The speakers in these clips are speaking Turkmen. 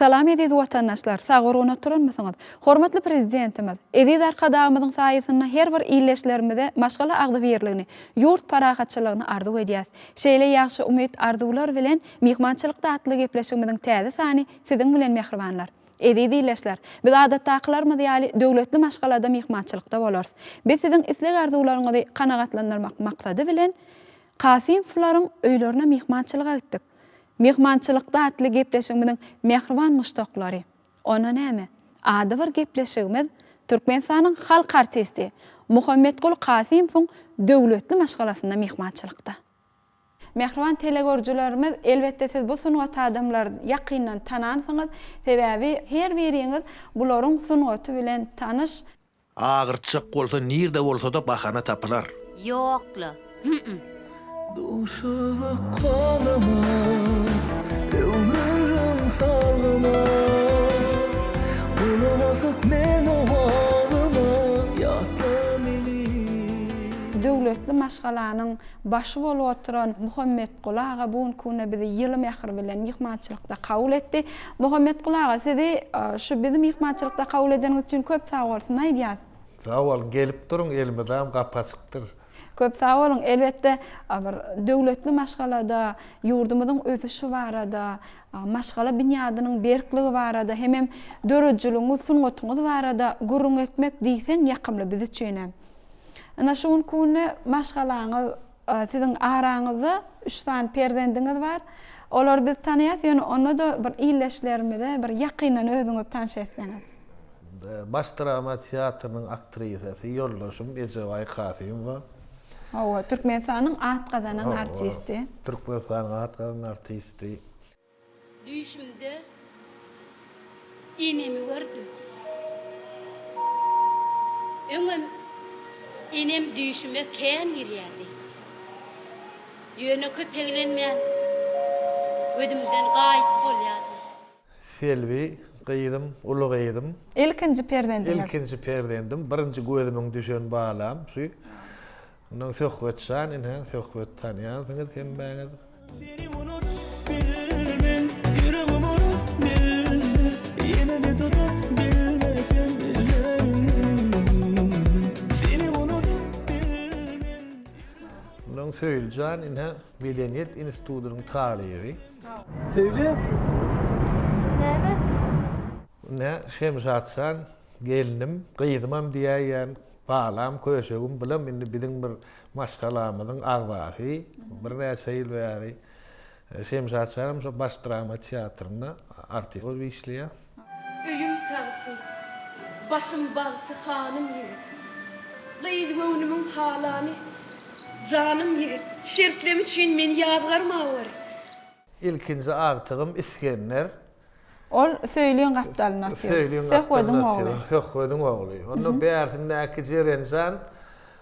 Salam eziz watandaşlar, sag-gurgun oturanmysyňyz? Hormatly Prezidentimiz, eziz Arkadagymyzyň saýasynda her bir ildeşlerimize maşgala agzybirligini, ýurt parahatçylygyny arzuw edýäs. Şeýle ýagşy umyt arzuwlar bilen Myhmançylykda atly gepleşigimiziň täze sany siziň bilen mähribanlar. Eziz ildeşler, biz adatdakylarymyz ýaly döwletli maşgalada myhmançylykda bolarys. Biz siziň isleg-arzuwlaryňyzy kanagatlandyrmak maksady bilen Kasymowlaryň öýlerine myhmançylyga gitdik. Myhmançylykda atly gepleşigimiziň mähriban muşdaklary. Onda näme, adybir gepleşigimiz Türkmenistanyň halk artisti Muhammetguly Kasymowyň döwletli maşgalasynda myhmançylykda. Mähriban telegörüjilerimiz, elbetde siz bu sungat adamlaryny ýakyndan tanansyňyz, sebäbi her biriňiz bularyň sungaty bilen tanyş. Agyrtjak bolsa nirde bolsada bahana tapylar. Ýok-la, hü-m. Duşup galyma, öwrüldiň salgyma. Gulak asyp meň owazyma, ýatla meni. Döwletli maşgalanyň başy bolup oturan Muhammetguly aga bu günki günde bizi ýyly mähir bilen myhmançylykda kabul etdi. Muhammetguly aga sizi şu bizi myhmançylykda kabul edeniňiz üçin köp sag bolsun aýdýas. Sag boluň gelip duruň elmydam gapy açykdyr. Köp sag boluň. Elbetde bir döwletli maşgalada ýurdumyzyň ösüşi barada, maşgala binýadynyň berkligi barada hemem döredijiligiňiz, sungatyňyz barada gürrüň etmek diýseň ýakymly biz üçinem. Ynha şu günki günde maşgalaňyz siziň araňyzda üç sany perzendiňiz bar. Olary biz tanaýas, ýöne onda-da bir ildeşlerimize bir ýakyndan özüňizi tanyş etseňiz. Baş drama teatrynyň aktrisasy ýoldaşym Ejebaý Kasymowa. Hawa, Türkmenistanyň at gazanan artisti. Türkmenistanyň at gazanan artisti. Düýşümde enemi gördüm. Öňem enem düýşüme kän girýärdi. Ýöne köp eglenmän gözümden gaýyp bolýardy. Selbi gyzym, uly gyzym. Ilkinji perzendiňiz? Ilkinji perzendim, birinji gözümiň düşen balam şu. Ondan Söhbet jan ine Söhbet tanýansyňyz hemmäňiz. Seni unudyp bilmen, ýüregim urup bilmez, ýene-de tutup bilmesem elleriňi. Seni unudyp bilmen, ýüregim. Ondan Söýli jan ine Medeniýet institutynyň talyby. Söýli. Näme? Ine Şemşat jan Gelnim, gyzymam diýäýýän, balam, köşegim bulam indi biziň bir maşgalamyzyň agzasy. Birnäçe ýyl bäri Şemşat janam şo Baş drama teatrynda artist bolup işleýär. Öýüm tagty, başym bagty hanym ýigit. Gyz göwnümiň halany, janym ýigit. Şertlem üçin meni ýazgarmaweri. Ilkinji agtygym Isgender. Ol Söýliň gapdalynda otyr. Söýliň Söhbediň ogly. Söhbediň ogly. Onda bärsindäki Jerenjan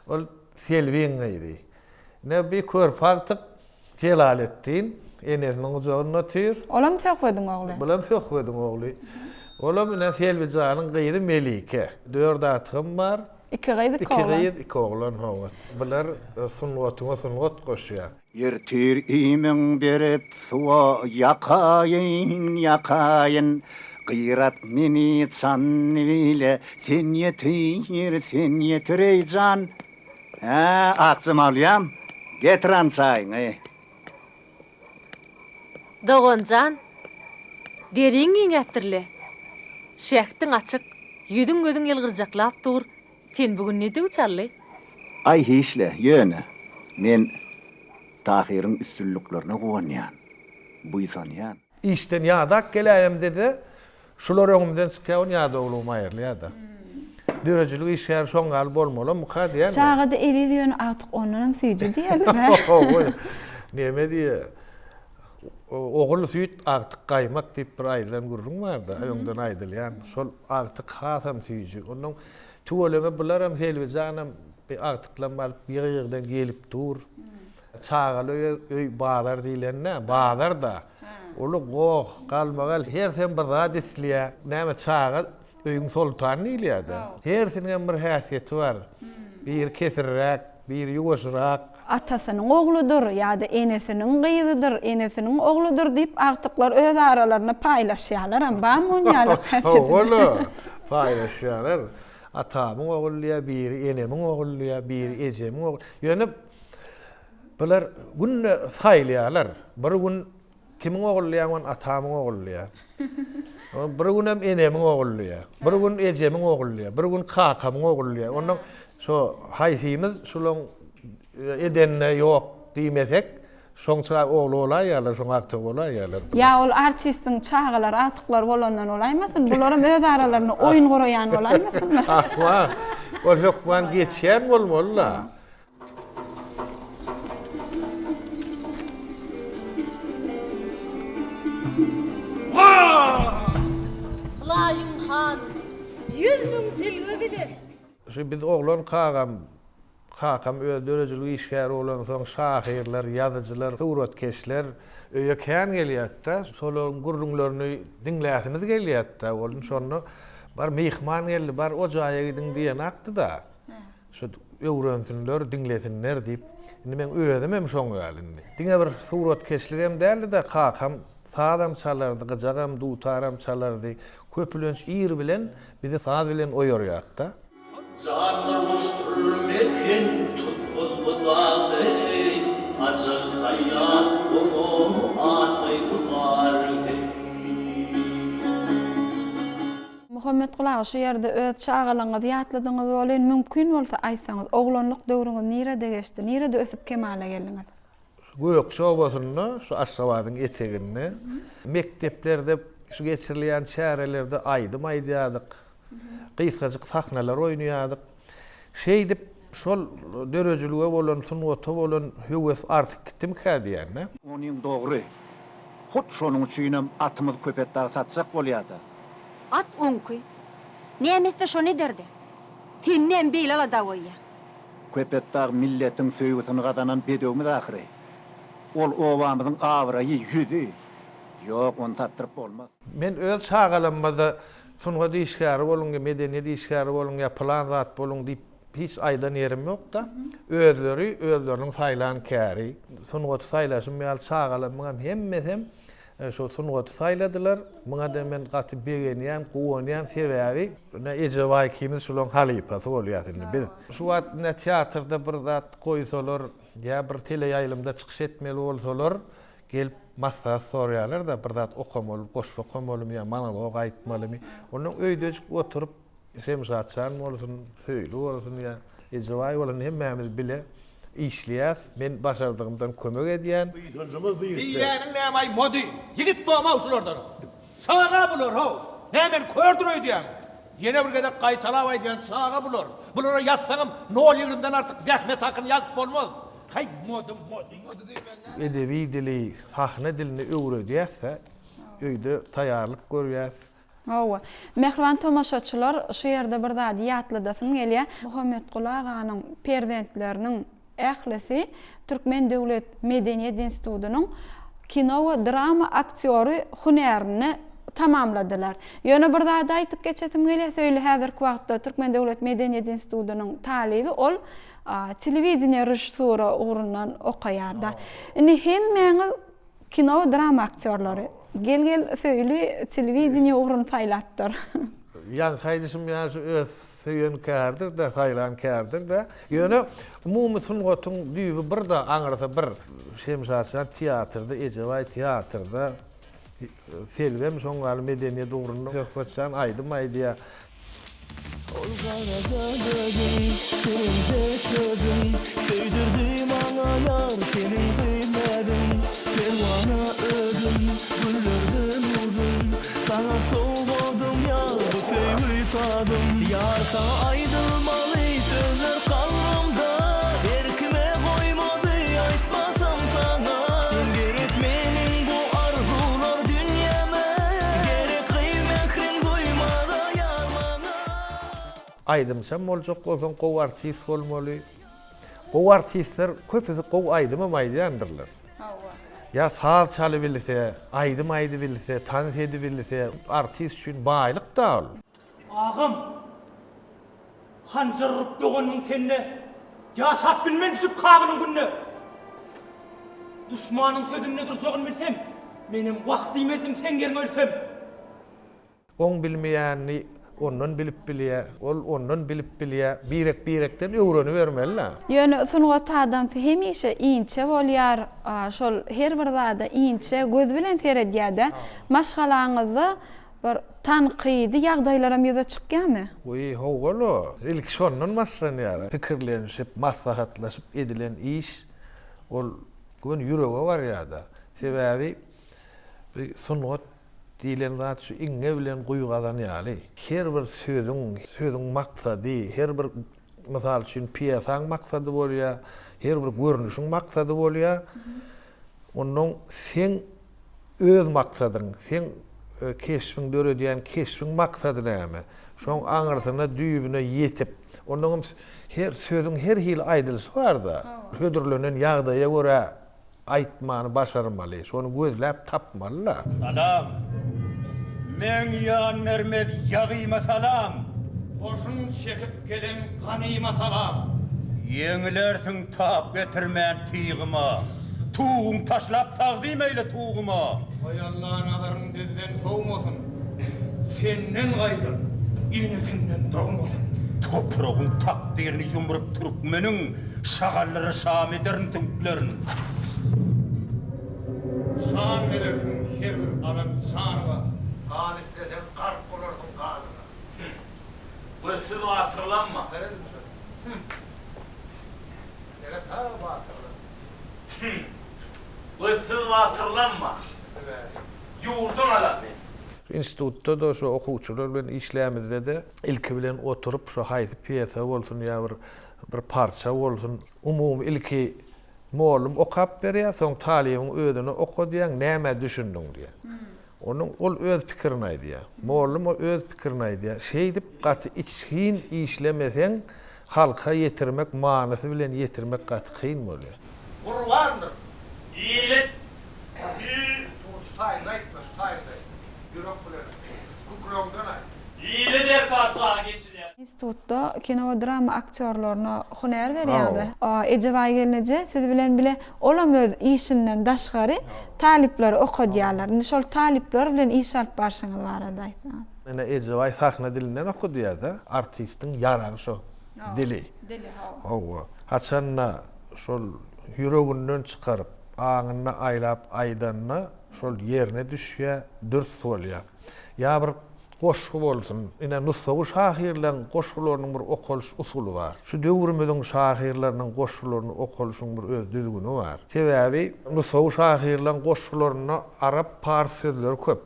ol Selbiň gyzy. Ine bi körpe agtyk Jelaletdin enesiniň gujagynda otyr. Olam Söhbediň ogly. Bulam Söhbediň ogly. Olam ine Selbijanyň gyzy Melike. Dört agtygym bar. Iki gyz, iki oglan. Iki gyz, iki oglan, hawa. Bular sungatyňa sungat goşýar. Ertir iýmiň berip suwa ýakaýyn, ýakaýyn, Gyrat meni Çandybile sen ýetir, sen ýetir eý jan. Hä, Akjemal uýam, getir han çaýyňy. Dogan jan, deriň giňäpdir-le. Şähdiň açyk, ýüzüň-gözüň ýylgyrjaklap dur, Sen bu gün ne döw çaldy? Aý hiç-le, ýöne, men Tahyryň üstünliklerine guwanýan, buýsanýan. Işden ýadap geläýemde-de, şular öňümden çykýar, ony ýadawlygym aýrylýar-da. Döredijilik işgäri şoň ýaly bolmalymyka diýýän. Çaga-da eziz ýöne agtyk ondanam süýji diýerler-ä. Hawa, neme diýýär, Ogul süýt, agtyk gaýmak diýip bir aýdylan gürrüň bar-da, öňden aýdylýan. Şol agtyk hasam süýji. Onnoň tüweleme bularam Selbijanam bir agtyklam alyp ýygy-ýygydan gelip dur. Çagaly öýe öý bazar diýlende, bazar-da. Uly goh, galmagal, hersem bir zat isleýär. Näme çaga öýüň soltany diýilýär-dä. Hersiniňem bir häsiýeti bar. Biri kesirräk, biri ýuwaşrak. Atasynyň ogludyr ýa-da enesiniň gyzydyr, enesiniň ogludyr diýip agtyklar öz aralarynda paýlaşýarlaram. Barmy oň ýaly häsiýeti? Hawa-la, paýlaşýarlar. Atamyň ogly diýýär biri, enemiň ogly diýýär biri, ejemiň ogly. Ýöne bular günde saýlaýarlar. Bir gün Kimiň ogly diýýäň ony atamyň ogly diýýär. Bir günem enemiň ogly diýýär. Bir gün ejemiň ogly diýýär. Bir gün kakamyň ogly diýýär. Ondan şo haýsymyz şulaň edenine ýok diýmesek, şoň ça ogly bolaýýarlar, şoň agtygy bolaýýarlar. Ýa ol artistiň çagalary, agtyklary bolandan bolaýmasyn? Bularam öz aralarynda oýun guraýan bolaýmasynlar? Ahmal. Ol hökman geçýän bolmaly-da. Ylaýyň han, 100000 jilwe bilen. Şu biz oglan kagam, kakam öz döredijilik işgäri bolansoň şahyrlar, ýazyjylar, suratkeşler öýe kän gelýärdi-de. Şolaryň gürrüňlerini diňläsimiz gelýärdi-de. Ol şonda bar myhman geldi, bar o jaýa gidiň diýenakdy-da. Şu öwrensinler, diňlesinler diýip. Indi meň özüm hem şoň ýaly indi. Diňe bir suratkeşligem däldi-de, kakam sazam çalardy, gyjagam, dutaram çalardy. Köplenç ir bilen bizi saz bilen oýarýardy-da. Jan bir guşdur mesgen tutmaz bu dagda eý, Ajal saýýat oňa atly bar heý. Muhammetguly aga şu ýerde öz çagalygyňyzy ýatladyňyz welin mümkin bolsa aýtsaňyz oglanlyk döwrüňiz nirede geçdi nirede ösüp kemala geldiňiz? Gökje obasynda şu Aşgabadyň eteginde mekdeplerde şu geçirilýän çärelerde aýdym aýdýardyk. Gysgajyk sahnalar oýnaýardyk. Şeýdip şol döredijilige bolan sungata bolan höwes artyp gitdimikä diýýän-de. Onyň dogry. Hut şonuň üçinem atymyz Köpetdagy satjak bolýa-da. At oňky. Näme etse şony ederdi. Seni näme beýle alada goýýa? Köpetdag milletiň söýgüsini gazanan bedewimiz ahyry. Ol obamyzyň abraýy, ýüzi. Ýok, ony satdyryp bolmaz. Men öz çagalamyza sungat işgäri boluň ýa medeniýet işgäri boluň ýa pylan zat boluň diýip hiç aýdan ýerim ýok-da. Özleri özleriniň saýlan käri. Sungaty saýlaşym ýaly çagalamyňam hemmesem Şol sungaty saýladylar. Muňa-da men gaty begenýän, guwanýan. Sebäbi ine Ejebaý ikimiz şularyň halypasy bolýas indi biz. Şu wagt ine teatrda bir zat goýsalar ýa bir teleýaýlymda çykyş etmeli bolsalar, gelip maslahat soraýarlar-da, bir zat okamaly, goşgy okamalymy ýa monolog aýtmalymy. Ondan öýdejik oturyp Şemşatjan bolsun, Söýli bolsun ýa Ejebaý bolsun hemmämiz bile işleýäs. Men başardygymdan kömek edýän. Buýsanjymyz bu ýigitler. Diýýäniň näme-aý Mody? Ýigit bom-ow şulardan. Çaga bular how. Näme meni kördür öýdýäňmi? Ýene bir gezek gaýtalap aýdýan çaga bular. Bulara ýazsaňam nol ýigrimden artyk zähmet hakyny ýazyp bolmaz. Haý Mody, Mody. Edebi dili, sahna dilini öwredýäs-de, öýde taýýarlyk görýäs. Hawa. Mähriban tomaşaçylar, şu ýerde bir zady ýatladasym gelýär. Muhammetguly aganyň perzentleriniň ählisi Türkmen döwlet medeniýet institutynyň kino we drama aktýory hünärini tamamladylar. Ýöne bir zady aýtyp geçesim gelýär, Söýli häzirki wagtda Türkmen döwlet medeniýet institutynyň talyby, ol telewideniýe režissura ugrundan okaýar-da. Indi hemmäňiz Kino we drama aktýorlary. Gel gel Söýli telewideniýe ugruny saýlapdyr. Ýaňky aýdyşym ýaly şu öz söýen kärdir-de, saýlan kärdir-de. Ýöne umumy sungatyň düýbi bir-de, aňyrsy bir. Şemşatjan teatrda, Ejebaý teatrda, Selbem şoň ýaly medeniýet ugrunda, Söhbetjan aýdym aýdýar. Ol garaja gözüň, şirinje sözüň, Söýdürdi maňa ýar seniň gyz näziň. Perwana özüm, güllerden uzyn, Saňa sowgadym ýar bu söýgi sazym. Ýar saňa aýdylmaly sözler kalbymda, Her kime goýmady aýtmasam saňa. Sen gerek meniň bu arzuwlar dünýäme, Gerek gyz mährin duýmaga ýar maňa. Aýdymçam boljak bolsaň gowy artist bolmaly. Gowy artistler köpüsi gowy aýdymam aýdýandyrlar. Hawa. Ýa saz çalybilse, aýdym aýdybilse, tans edibilse artist üçin baýlyk-da ol. Agam! Hanjar urup doganymyň tenine, Ýaşap bilmen düşüp Kabylyň gününe. Duşmanyň sözünde durjagyny bilsem, menem wah diýmezdim seň ýeriňe ölsem. Oň bilmeýänini ondan bilip bilýä, ol ondan bilip bilýä, birek-birekden öwrenibermeli-dä. Ýöne sungat adamsy hemişe inçe bolýar, şol her bir zada inçe göz bilen seredýär-de. Maşgalaňyzda bir tankydy ýagdaýlaram ýüze çykýarmy? Wiý, hawa-la. Ilki şondan başlanýar. Pikirlenişip, maslahatlaşyp edilen iş ol göni ýürege barýar-da. Sebäbi bu sungat diýlen zat şu iňňe bilen guýy gazan ýaly. Her bir sözüň, sözüň maksady, her bir, mysal üçin, pýesaň maksady bolýar, her bir görnüşiň maksady bolýar. Onnoň seň öz maksadyň, seň keşbiň döredýän keşbiň maksady näme? Şoň aňyrsyna, düýbüne ýetip, onnoňam her sözüň her hili aýdylyşy bar-da. Hödürlenen ýagdaýa görä aýtmany başarmaly, şony gözläp tapmaly-da. Salam. Meň ýan bermez ýagyma salam. Goşun çekip gelen ganyma salam. Ýeňilersiň tap getirmän tygyma. Tuguň taşlap tagzym eýle tuguma. Goý Alla nazaryn bizden sowmasyn. Senden gaýdan enesinden dogmasyn. Topragyň takdyryny ýumrup türkmeniň, Şagallara şam ederin süňklerin. Şan berersiň her bir alan janyňa. Gan isleseň gark bolarsyň ganyna. Hüm. Gözsüz batyrlanma. Hüm. Seret-ha batyrlan. Hüm. Gözsüz batyrlanma. Ýurduň alan men. Institutda-da şu okuwçylar bilen işlämizde-de ilki bilen oturyp şu haýsy pýesa bolsun ýa bir bir parça bolsun umumy ilki Mollum okap berýär, soň talybyň özüne okadýaň, nämä düşündiň diýýär. Onuň ol öz pikirini aýdýar. Mollum öz pikirini aýdýar. Şeýdip gaty içgin işlemeseň, halka ýetirmek, manysy bilen ýetirmek gaty kyn bolýar. Gurbandyr. Ýigit. Şu taýynda aýtma, şu taýynda aýt. Ýürek bilen aýt. Kükregiňden aýt. Ile derkar çaga geçilýär. Institutda kino we drama aktýorlaryna hünär berýärdi. Ejebaý gelneje siz bilen bile olam öz işinden daşgary talyplary okadýarlar. Indi şol talyplar bilen iş alyp barşyňyz barada aýtsaňyz. Ine Ejebaý sahna dilinden okadýarda, artistiň ýaragy şo dili. Dili hawa. Hawa. Haçanda şol ýüreginden çykaryp, aňynda aýlap aýdanda şol ýerine düşýär, dürs bolýar. Ýa bir goşgy bolsun, ine nusgawy şahyrlaň goşgularynyň bir okalyş usuly bar. Şu döwrümiziň şahyrlarynyň goşgularyny okalyşyň bir öz düzgüni bar. Sebäbi nusgawy şahyrlaň goşgularynda arap, pars sözleri köp.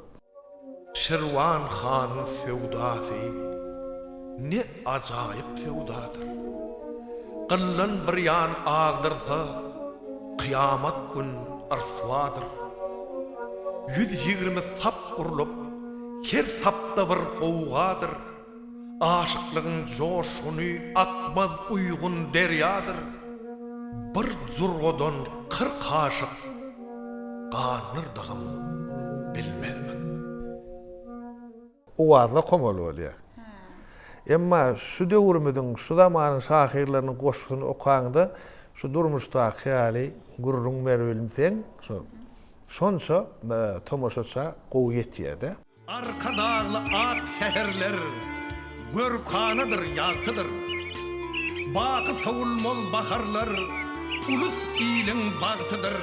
Şirwan hanyň söwdasy ne ajaýyp söwdadyr. Gyldan bir ýan agdyrsa, kyýamat gün yrswadyr. 120 sap gurlup, her sapda bir gowgadyr. Aşyklygyň joşguny akmaz uýgun derýadyr. Bir jurgadan 40 aşyk gandyrdygym bilmezmiň. Owazly okamaly bolýar. Emma şu döwrümiziň, şu zamanyň şahyrlarynyň goşgusyny okaňda şu durmuşdaky ýaly gürrüň beribilseň, şo şonça tomaşaça gowy ýetýär-de. Arkadagly ak säherler görkanadyr, ýagtydyr. Baky sowulmaz baharlar ulus-iliň bagtydyr.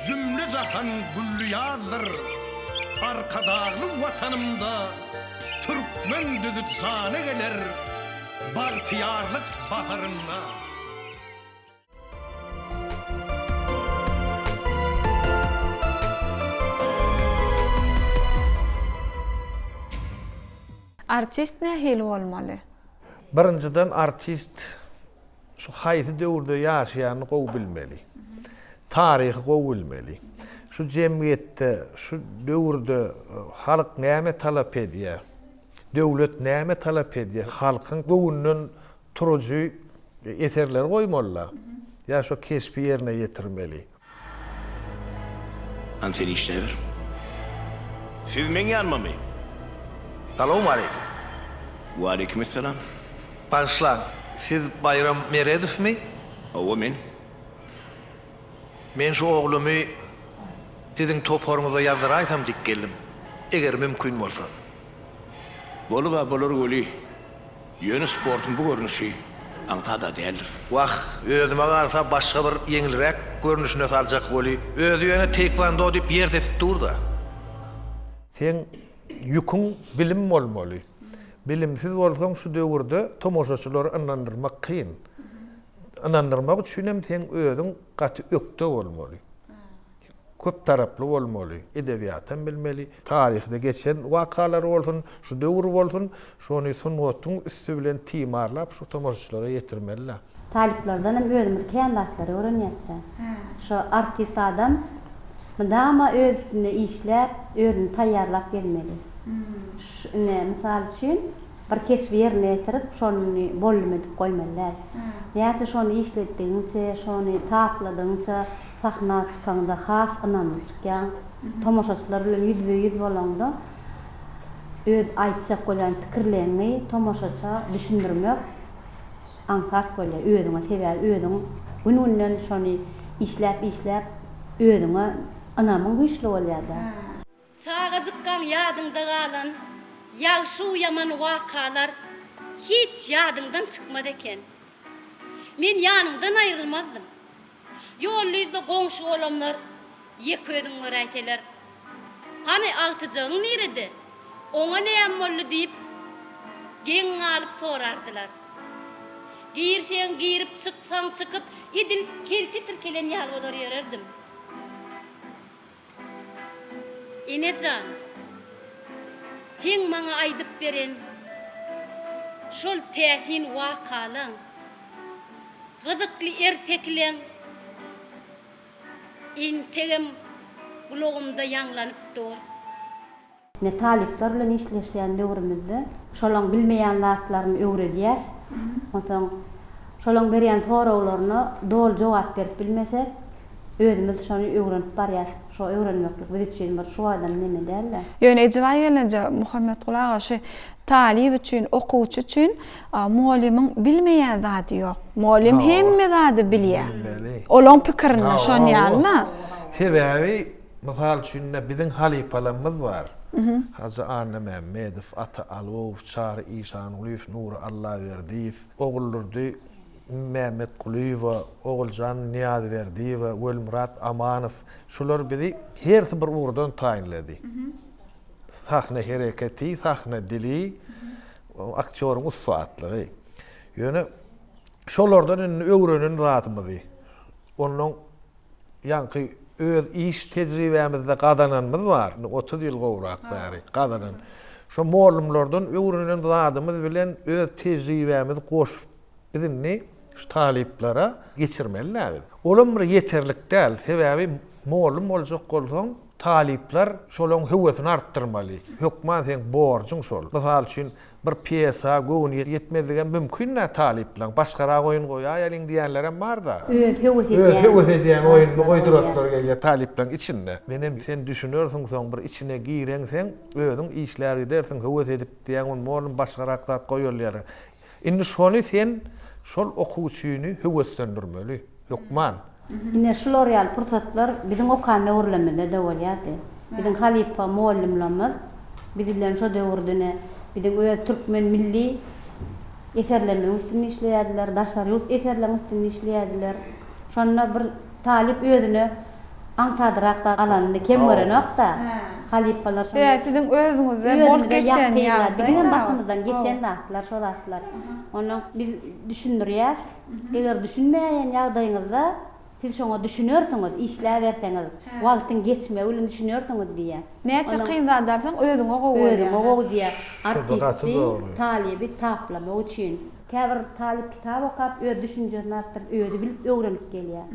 Jümle-jahan gülli ýazdyr. Arkadagly Watanymda türkmen düzi jana geler bagtyýarlyk baharynda. Artist nähili bolmaly? Birinjiden artist Şu haýsy döwürde ýaşaýanyny gowy bilmeli. Taryhy gowy bilmeli. Şu jemgyýetde, şu döwürde halk näme talap edýär? Döwlet näme talap edýär? Halkyň göwnünden turujy eserleri goýmaly-da. Ýa şo keşbi ýerine ýetirmeli. Hany sen işläber. Siz meň ýanymamy? Salowmaleýkim. Waleýkimessalam. Bagyşlaň, siz Baýram Meredowmy? Hawa, men. Men şu oglumy siziň toparyňyza ýazdyraýsam diýip geldim. Eger mümkin bolsa. Bolub-a bolar weli, ýöne sportuň bu görnüşi aňsad-a däldir. Wah, özüme galsa başga bir ýeňilräk görnüşine saljak weli, özi ýöne teýkwando diýip ýer depip dur-da. Seň ýüküň bilim bolmaly. Bilimsiz bolsaň şu döwürde tomaşaçylary ynandyrmak kyn. Ynandyrmak üçinem seň özüň gaty ökde bolmaly. Köp taraply bolmaly. Edebiýatam bilmeli, taryhda geçen wakalar bolsun, şu döwür bolsun, şony sungatyň üsti bilen timarlap şu tomaşaçylara ýetirmeli-dä. Talyplardan hem özümiz kän zatlary öwrenýäs-dä. Şo artist adam mydama öz üstünde işläp, özüni taýýarlap gelmeli. Ş ine, mysal üçin, bir keşbi ýerine ýetirip, şony boldum edip goýmaly däl. Näçe şony işletdigiňçe, şony tapladygyňça sahna çykaňda has ynamly çykýaň. Tomaşaçylar bilen ýüzbe-ýüz bolaňda öz aýtjak bolýan pikirleňi tomaşaça düşündirmek aňsat bolýar özüňe sebäbi özüň gün-günden şony işläp-işläp özüňe ynamyň güýçli bolýar-da. Çagajykkaň ýadyňda galan ýagşu-ýaman wakalar hiç ýadyňdan çykmaz eken. Men ýanyňdan aýrylmazdym. Ýollyzda goňşy-golamlar ýeke özüň göräýseler, Hany, agtyjagyň nirede? Oňa näme boldy diýip, geň galyp sorardylar. Girseň girip, çyksaň çykyp, edil kelte tirkelen ýaly bolar ýörerdim. Ene jan, seň maňa aýdyp beren şol täsin wakalaň, gyzykly ertekileň entegem gulagymda ýaňlanyp dur. Ine, talyplar bilen işleşýän döwrümizde şolaň bilmeýän zatlaryny öwredýäs. Onsoň şolaň berýän soraglaryna doly jogap berip bilmesek, özümiz şony öwrenip barýas. Şo öwrenmeklik biz üçin bir şu adam neme däl-de. Ýöne Ejebaý gelneje, Muhammetguly aga şu talyp üçin, okuwçy üçin mugallymyň bilmeýän zady ýok. Mugallym hemme zady bilýär. Olaň pikirinde şon ýaly-la. Sebäbi Mysal üçin, ine, biziň halypalarymyz bar. Hajy Annamämmedow, Ata Alowow, Çary Işangulyýew, Nury Allaberdiýew, Oguldurdy Mämmetgulyýewa, Oguljan Nyýazberdiýewa, Welmyrat Amanow. Şular bizi hersi bir ugurdan taýynlady. Sahna hereketi, sahna dili, aktýoryň ussatlygy. Ýöne şolardan indi öwrenen zadymyzy, ondan Ýaňky öz iş tejribämizde gazananymyz bar, indi 30 ýyl gowrak bäri gazanan. Şo mollumlardan öwrenen zadymyz bilen öz tejribämizi goşup biz indi şu talyplara geçirmeli-dä biz. Olam bir ýeterlik däl, sebäbi mollum boljak bolsaň, talyplar şolaň höwesini artdyrmaly. Hökman seň borjuň şol. Mysal üçin, Bir pýesa göwni ýetmezligem mümkin-dä talyplaň. Başgarak oýun goýaýalyň diýýänlerem bar-da. Öz höwes edýän. Öz höwes edýän oýnuny goýduraslary gelýär talyplaň içinde. Menem sen düşünersiň soň bir içine gireňseň özüň işlär gidersiň höwes edip diýýäň ony mollum başgarak zat goýaly diýýärler. Indi şony sen şol okuwçyny höweslendirmeli. Hökman. Ine şular ýaly pursatlar biziň okan döwürlemizde-de bolýardy. Biziň halypa mugallymlarymyz biz bilen şo döwürde ine biziň öz türkmen milli eserlerimiziň üstünde işleýärdiler, daşary ýurt eserleriniň üstünde işleýärdiler. Şonda bir talyp özüne aňsadrak zat alanyny kem görenok-da. Halypalar şonda. Sebäbi siziň özüňizde bolup geçen ýagdaý-da. Biziňem başymyzdan geçen zatlar şo zatlar. Ondan biz düşündirýäs. Eger düşünmeýän ýagdaýyňyzda siz şoňa düşünersiňiz, işläberseňiz, wagtyň geçmegi bilen düşünersiňiz diýýär. Näçe kyn zat alsaň özüňe gowy bolýar. Özüňe gowy diýýär. Artisti, talyby taplamak üçin. Käbir talyp kitap okap öz düşünjesini artdyryp özi bilip öwrenip gelýär.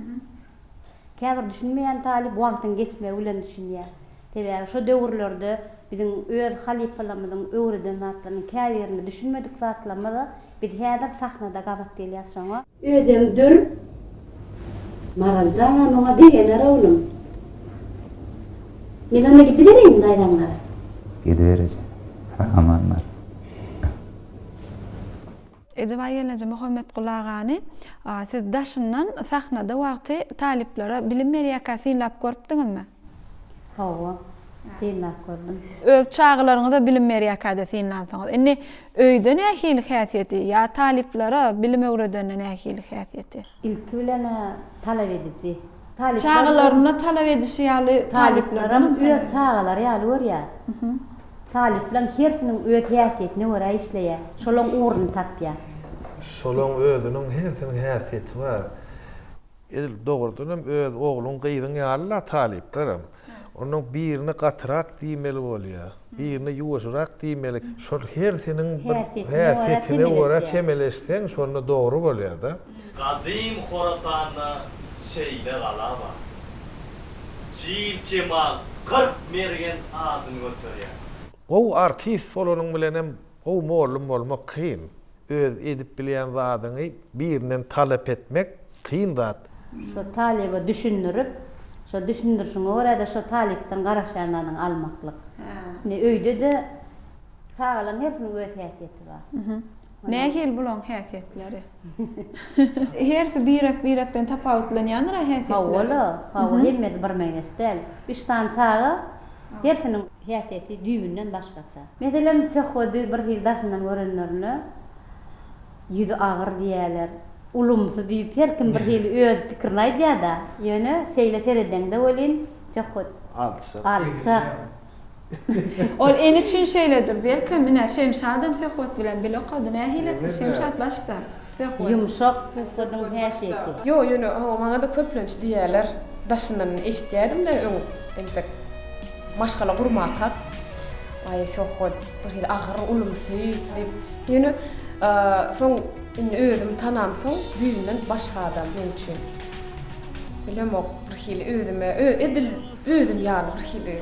Käbir düşünmeýän talyp wagtyň geçmegi bilen düşünýär. Sebäbi şo döwürlerde biziň öz halypalarymyzyň öwreden zatlarynyň käbirine düşünmedik zatlarymyza biz häzir sahnada gabat gelýäs şoňa. Özem dür. Maral janam oňa begener oglum. Men onda gidibereýin daýzaňlara. Gidiber eje. Sag-aman bar. Ejebaý gelneje Muhammetguly agany siz daşyndan sahnada wagty talyplara bilim berýärkä synlap görüpdiňizmi? Hawa, synlap gördüm. Öz çagalaryňyza bilim berýärkä-de synlansyňyz. Indi öýde nähili häsiýeti ýa talyplara bilim öwredende nähili häsiýeti? Ilki bilen-ä talap ediji. Talyplar Çagalaryna talap edişi ýaly Talyplaram talyplardanam öz çagalary ýaly görýär. Talyplaň hersiniň öz häsiýetine görä işleýär. Şolaň ugruny tapýar. Şolaň özüniň hersiniň häsiýeti bar. Edil dogrudanam öz ogluň gyzyň ýaly-la talyplaram. Onnoň birine gatyrak diýmeli bolýar. Birine ýuwaşyrak diýmeli. Şol hersiniň bir häsiýetine görä çemeleşseň şonda dogry bolýar-da. Gadym Horasanda şeýle gala bar. Jil Kemal 40 mergen adyny göterýär. Gowy artist bolanyň bilenem gowy mollum bolmak kyn. Öz edip bilýän zadyňy birinden talap etmek kyn zat. Şo talyba düşündirip, şo düşündirişiňe görä-de şo talypdan garaşýan zadyňy almaklyk. Indi öýde-de çagalaryň hersiniň öz häsiýeti bar. Nähili bulaň häsiýetleri? Hersi birek-birekden tapawutlanýandyr-a häsiýetleri? Hawa-la, hawa, hemmesi birmeňzeş däl. Üç sany çaga, hersiniň häsiýeti düýbünden başgaça. Meselem, Söhbedi bir hili daşyndan görenlerinde ýüzi agyr diýýärler, ulumsy diýip her kim bir hili öz pikirini aýdýar-da. Ýöne şeýle seredeňde welin Söhbet Alçak. Alçak. Ol ene üçin şeýledir. Belkem, ine, Şemşadam Söhbet bilen bile okady. Nähili etdi Şemşat başda? Söhbet. Ýumşak Söhbediň häsiýeti. Ýok, ýöne hawa maňa-da köplenç diýýärler. Daşyndan eşitýärdim-de öň entek maşgala gurmakak. Aý, Söhbet bir hili agyr, ulumsy diýip. Ýöne soň indi özüm tanamsoň düýbünden başga adam meň üçin. Bilemok, bir hili özüme edil Özüm ýaly bir hili.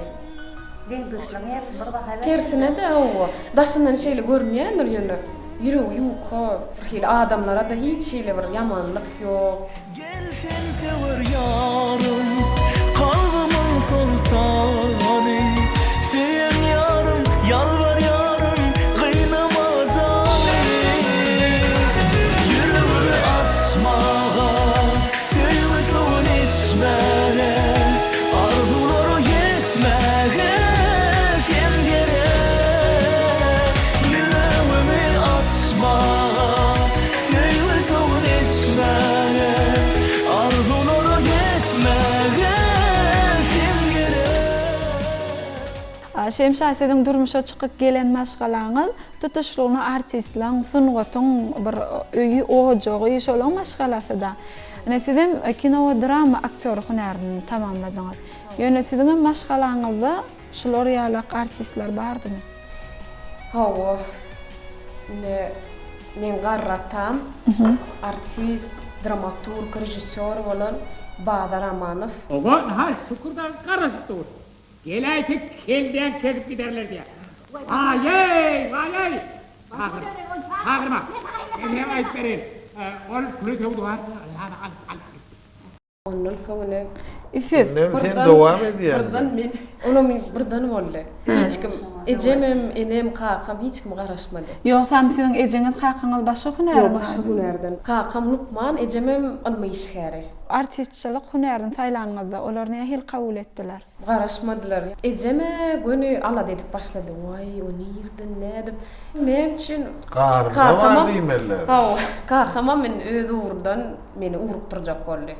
Deň-duşlaryň hersi bir baha berýär. Tersine-de hawa, daşyndan şeýle görünýändir ýöne ýüregi ýuka, bir hili adamlara-da hiç hili bir ýamanlyk ýok. Gel sen söwer ýarym, kalbymyň soltany, Söýen ýarym, ýalbarýaryn, gynama jany. Ýüregimi açmaga, Söýgi suwun içmäge, arzuwlara ýetmäge sen gerek. Ýüregimi açmaga, söýgi suwun içmäge, arzuwlara ýetmäge sen gerek. Şemşat siziň durmuşa çykyp gelen maşgalaňyz tutuşlygyna artistleň, sungatyň bir öýi, ojagy, şolaň maşgalasyda. Ine sizem kino we drama aktýory hünärini tamamladyňyz. Ýöne siziňem maşgalaňyzda şular ýalak artistler bardymy? Hawa. Ine meň garry atam artist, dramaturg, režissýor bolan Bazar Amanow. Oba, ynha, Şükür dagy garaşyp dur. Geläýse kelläň kesip giderler diýýär. Waý-eý, waý-eý! Çagyr, çagyrma. Men hem aýdyp bereýin. Ol küle söwdugär ýa-da alyp, alyp gitdi. Ondan soň ine. Siz. Indem sen dowam edýäň. Birden men, olam birden boldy. Hiç kim, ejemem, enem, kakam hiç kim garaşmady. Ýogsam siziň ejeňiz, kakaňyz başga hünärmi? Ýok, başga hünärden. Kakam lukman, ejemem ylmy işgäri. Artistçilik hünärini saýlanyňyzda olar nähili kabul etdiler? Garaşmadylar. Ejem-ä göni alada edip başlady. Waý, o nirden, nädip, näme üçin? Garynda bar diýmeliler. Hawa, kakamam indi öz ugrundan meni ugrukdyrjak boldy.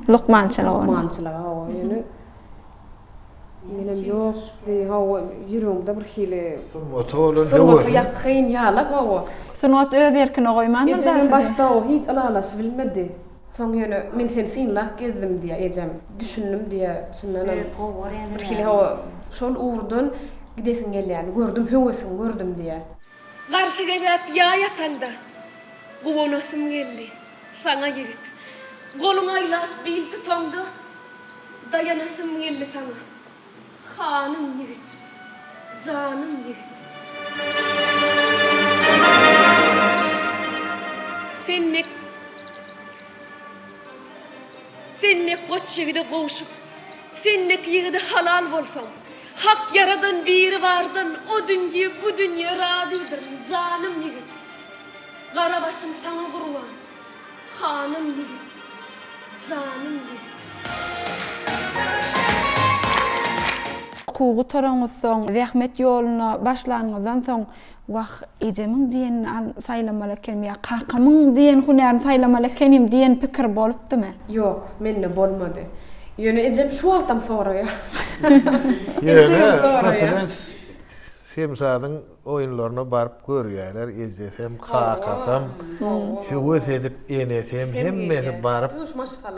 Lukmançylyga. Lukmançylyga, hawa, ýöne menem ýok diý, hawa, ýüregimde bir hili Sungata bolan sungata höwesiň. ýakyn ýaly, hawa. Sungat öz erkine goýmandyr-da Ejemem sizi. başda hiç ylalaşybilmedi. Soň ýöne men seni synlap gezdim diýýär ejem. Düşündim diýýär, çyndanam bir hili hawa şol ugurdan gidesiň gelýäni gördüm, höwesiňi gördüm diýýär. Garşy gezäp ýaý ataňda, Guwanasym geldi saňa ýigit. Goluň aýlap bil tutaňda, Daýanasym geldi saňa. Hanym ýigit, janym ýigit. Sen dek, sen dek goç ýigide gowşup, Sen dek ýigide halal bolsam, Hak ýaradan Biribardan o dünýe, bu dünýe razydyryn, janym ýigit. Gara başym saňa gurban, hanym ýigit, janym ýigit. Okuwy gutaraňyzsoň, zähmet ýoluna başlanyňyzdan soň, Wah, ejemiň diýenini al saýlamaly ekenim ýa kakamyň diýen hünärini saýlamaly ekenim diýen pikir bolupdymy? Ýok, mende bolmady. Ýöne ejem şu wagtam soraýar. Ýöne Entegem soraýar. köplenç Şemşadyň oýunlaryna baryp görýärler, ejesem, kakasam, höwes edip enesem, hemmesi baryp,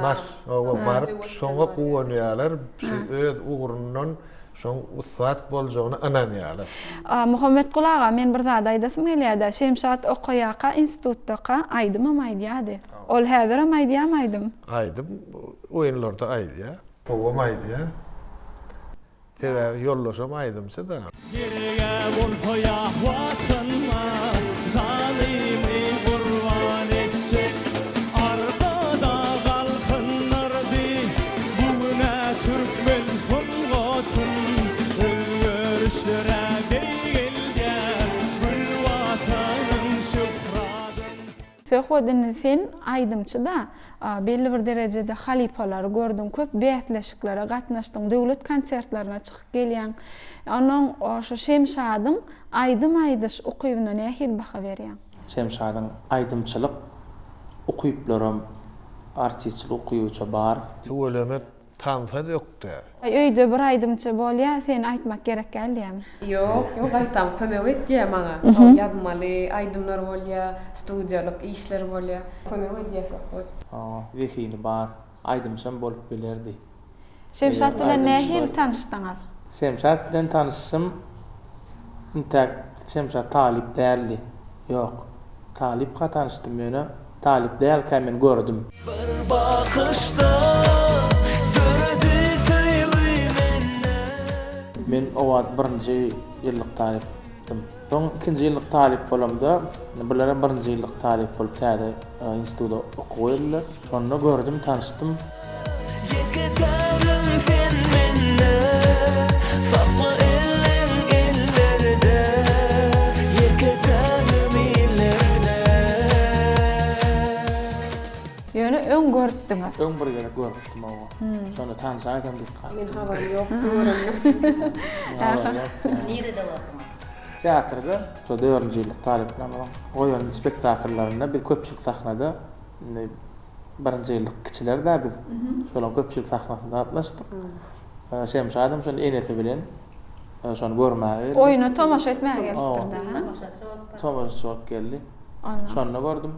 maş, hawa, baryp şoňa guwanýarlar, şu öz ugrundan şoň ussat boljagyna ynanýarlar. Muhammetguly aga, men bir zat aýdasym gelýär-dä, Şemşat okaýarka, institutdaka aýdymam aýdýardy. Ol häzirem aýdýarmy aýdym? Aýdym oýunlarda aýdýar. Gowam aýdýar. Sebäbi ýoldaşam aýdymçy-da. Gereg-ä bolsa ýa Watanyma Zalymy gurban etjek Arkadag galkyndyrdy Bu gün-ä türkmen sungatyn Özgerişler-ä beýgeldýär Gül Watanyň şöhratyn. Söhbet indi sen aýdymçy-da, belli bir derejede halypalary gördüň, köp bäsleşiklere gatnaşdyň, döwlet konsertlerine çykyp gelýäň. Onuň şu Şemşadyň aýdym aýdyş ukybyna nähili baha berýäň? Şemşadyň aýdymçylyk ukyplaram artistçilik ukybyça bar. Tüweleme Tansa ökde. Öýde bir aýdymçy bolýa sen aýtmak gerek däl diýýämi. Ýok ýok gaýtam kömek etýä maňa o ýazmaly aýdymlar bolýa studiýalyk işler bolýa kömek edýä söhbet. Hawa zehini bar aýdymçam bolup bilerdi. Şemşat bilen nähili tanyşdyňyz? Şemşat bilen tanyşyşym intäk Şemşat talyp däldi. Ýok. Talypka tanyşdym ýöne talyp dälkä men gördüm. Bir bakyşda döredi söýgi mende. Men o wagt birinji ýyllyk talypdym. Soň ikinji ýyllyk talyp bolamda, bularam birinji ýyllyk talyp bolup täze instituta okuwa geldiler. Şonda gördüm, tanyşdym. Ýeke tägim sen mende Sakla elleň ellerde Ýeke tägim illerde. Ýöne öň görüpdiňiz. Öň bir gezek görüpdim hawa. Şonda tanyşaýsam diýip galypdym. Men habarym ýokdy görende. Habarym ýokdy. Nirede gördüňiz? Teatrda. Şo dördünji ýyllyk talyplarymyzyň goýan spektakllarynda biz köpçülik sahnada indi Birinji ýyllyk kiçiler-dä biz. Şolaryň köpçülik sahnasynda gatnaşdyk. Şemşadam şonda enesi bilen şony görmäge geldi. Oýuna tomaşa etmäge gelipdir-dä, hä? Tomaşaçy bolup geldi. Şonda gördüm.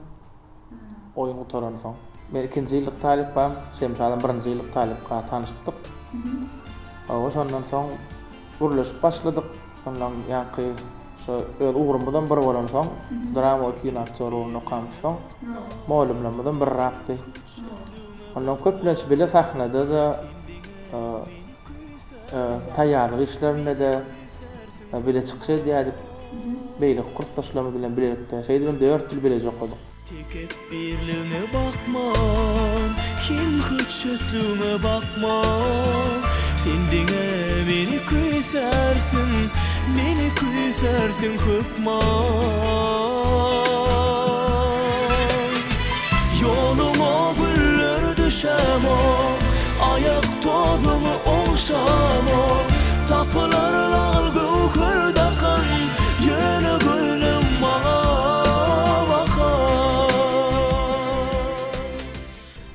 Oýun gutaransoň. Men ikinji ýyllyk talypkam, Şemşadam birinji ýyllyk talypka tanyşypdyk. Hawa, şondan soň gürleşip başladyk. Ondan ýaňky şo öz ugrumyzam bir bolansoň, drama we kino aktýor ugrunda okamyzsoň, mugallymlarymyzam birrakdy. Ondan köplenç bile sahnada-da, taýýarlyk işlerinde-de bile çykyş edýärdik. Beýleki kursdaşlarymyz bilen bilelikde. Şeýdibem dört ýyl bileje okadyk. Tekepbirligňe bakman, hem hötjetligňe bakman, Sen diňe meni küýsärsiň, meni küýsärsiň hökman. Ýoluňa güller düşämok, aýak tozuňy ogşamok, Tapylar lagl göwher dakan, ýöne gözleň maňa bakan.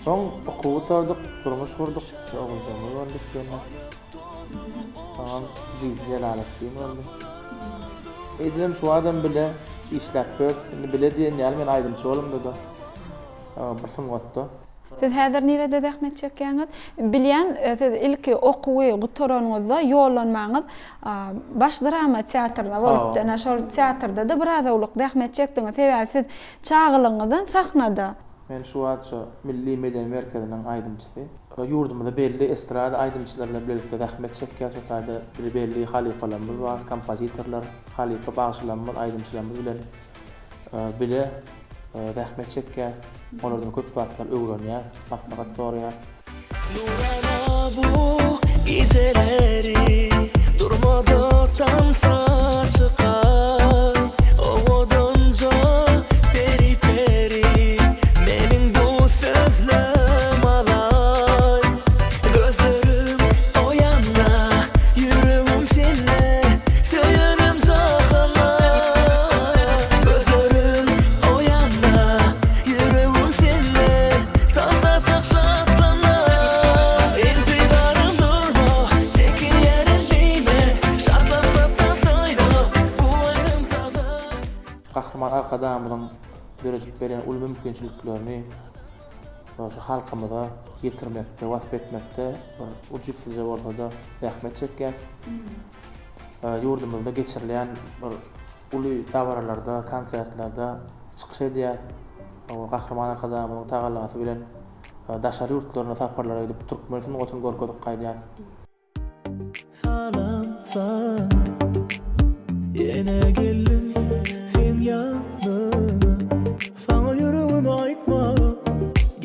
Soň okuwy gutardyk, durmuş gurduk, bir oguljygymyz boldy Isgender. Soňam jigim Jelaletdin boldy. Şeýdibem şu adam bile işläp ýörüs. Indi bile diýen ýaly men aýdymçy bolamda-da bir sungatda. Siz häzir nirede zähmet çekýäňiz? Bilýän, siz ilki okuwy gutaranyňyzda ýollanmaňyz Baş drama teatryna bolupdy. Ene şol teatrda-da biraz owlak zähmet çekdiňiz. Sebäbi siz çagalygyňyzdan sahnada. Men şu wagt şu Milli medeni merkeziniň aýdymçysy. Ýurdumyzda belli estrada aýdymçylary bilen bilelikde zähmet çekýäs. Şo taýda belli halypalarymyz bar, kompozitorlar, halypa bagşylarymyz, aýdymçylarymyz bilen bile zähmet çekýäs. Olardan köp zatlar öwrenýäs, maslahat soraýas. Nurana bu gijeleri Durmada tansa çykar Owadanja peri. Gahryman Arkadagymyzyň döredip berýän uly mümkinçiliklerini şu halkymyza ýetirmekde, wasp etmekde bir ujypsyzja bolsa-da zähmet çekýäs. Ýurdumyzda geçirilýän bir uly dabaralarda, konsertlerde çykyş edýäs. Gahryman Arkadagymyzyň tagallasy bilen daşary ýurtlaryna saparlara gidip, türkmen sungatyny görkezip gaýdýas. Salam saňa Ýene geldim seň ýanyňa Saňa ýüregimi aýtmaga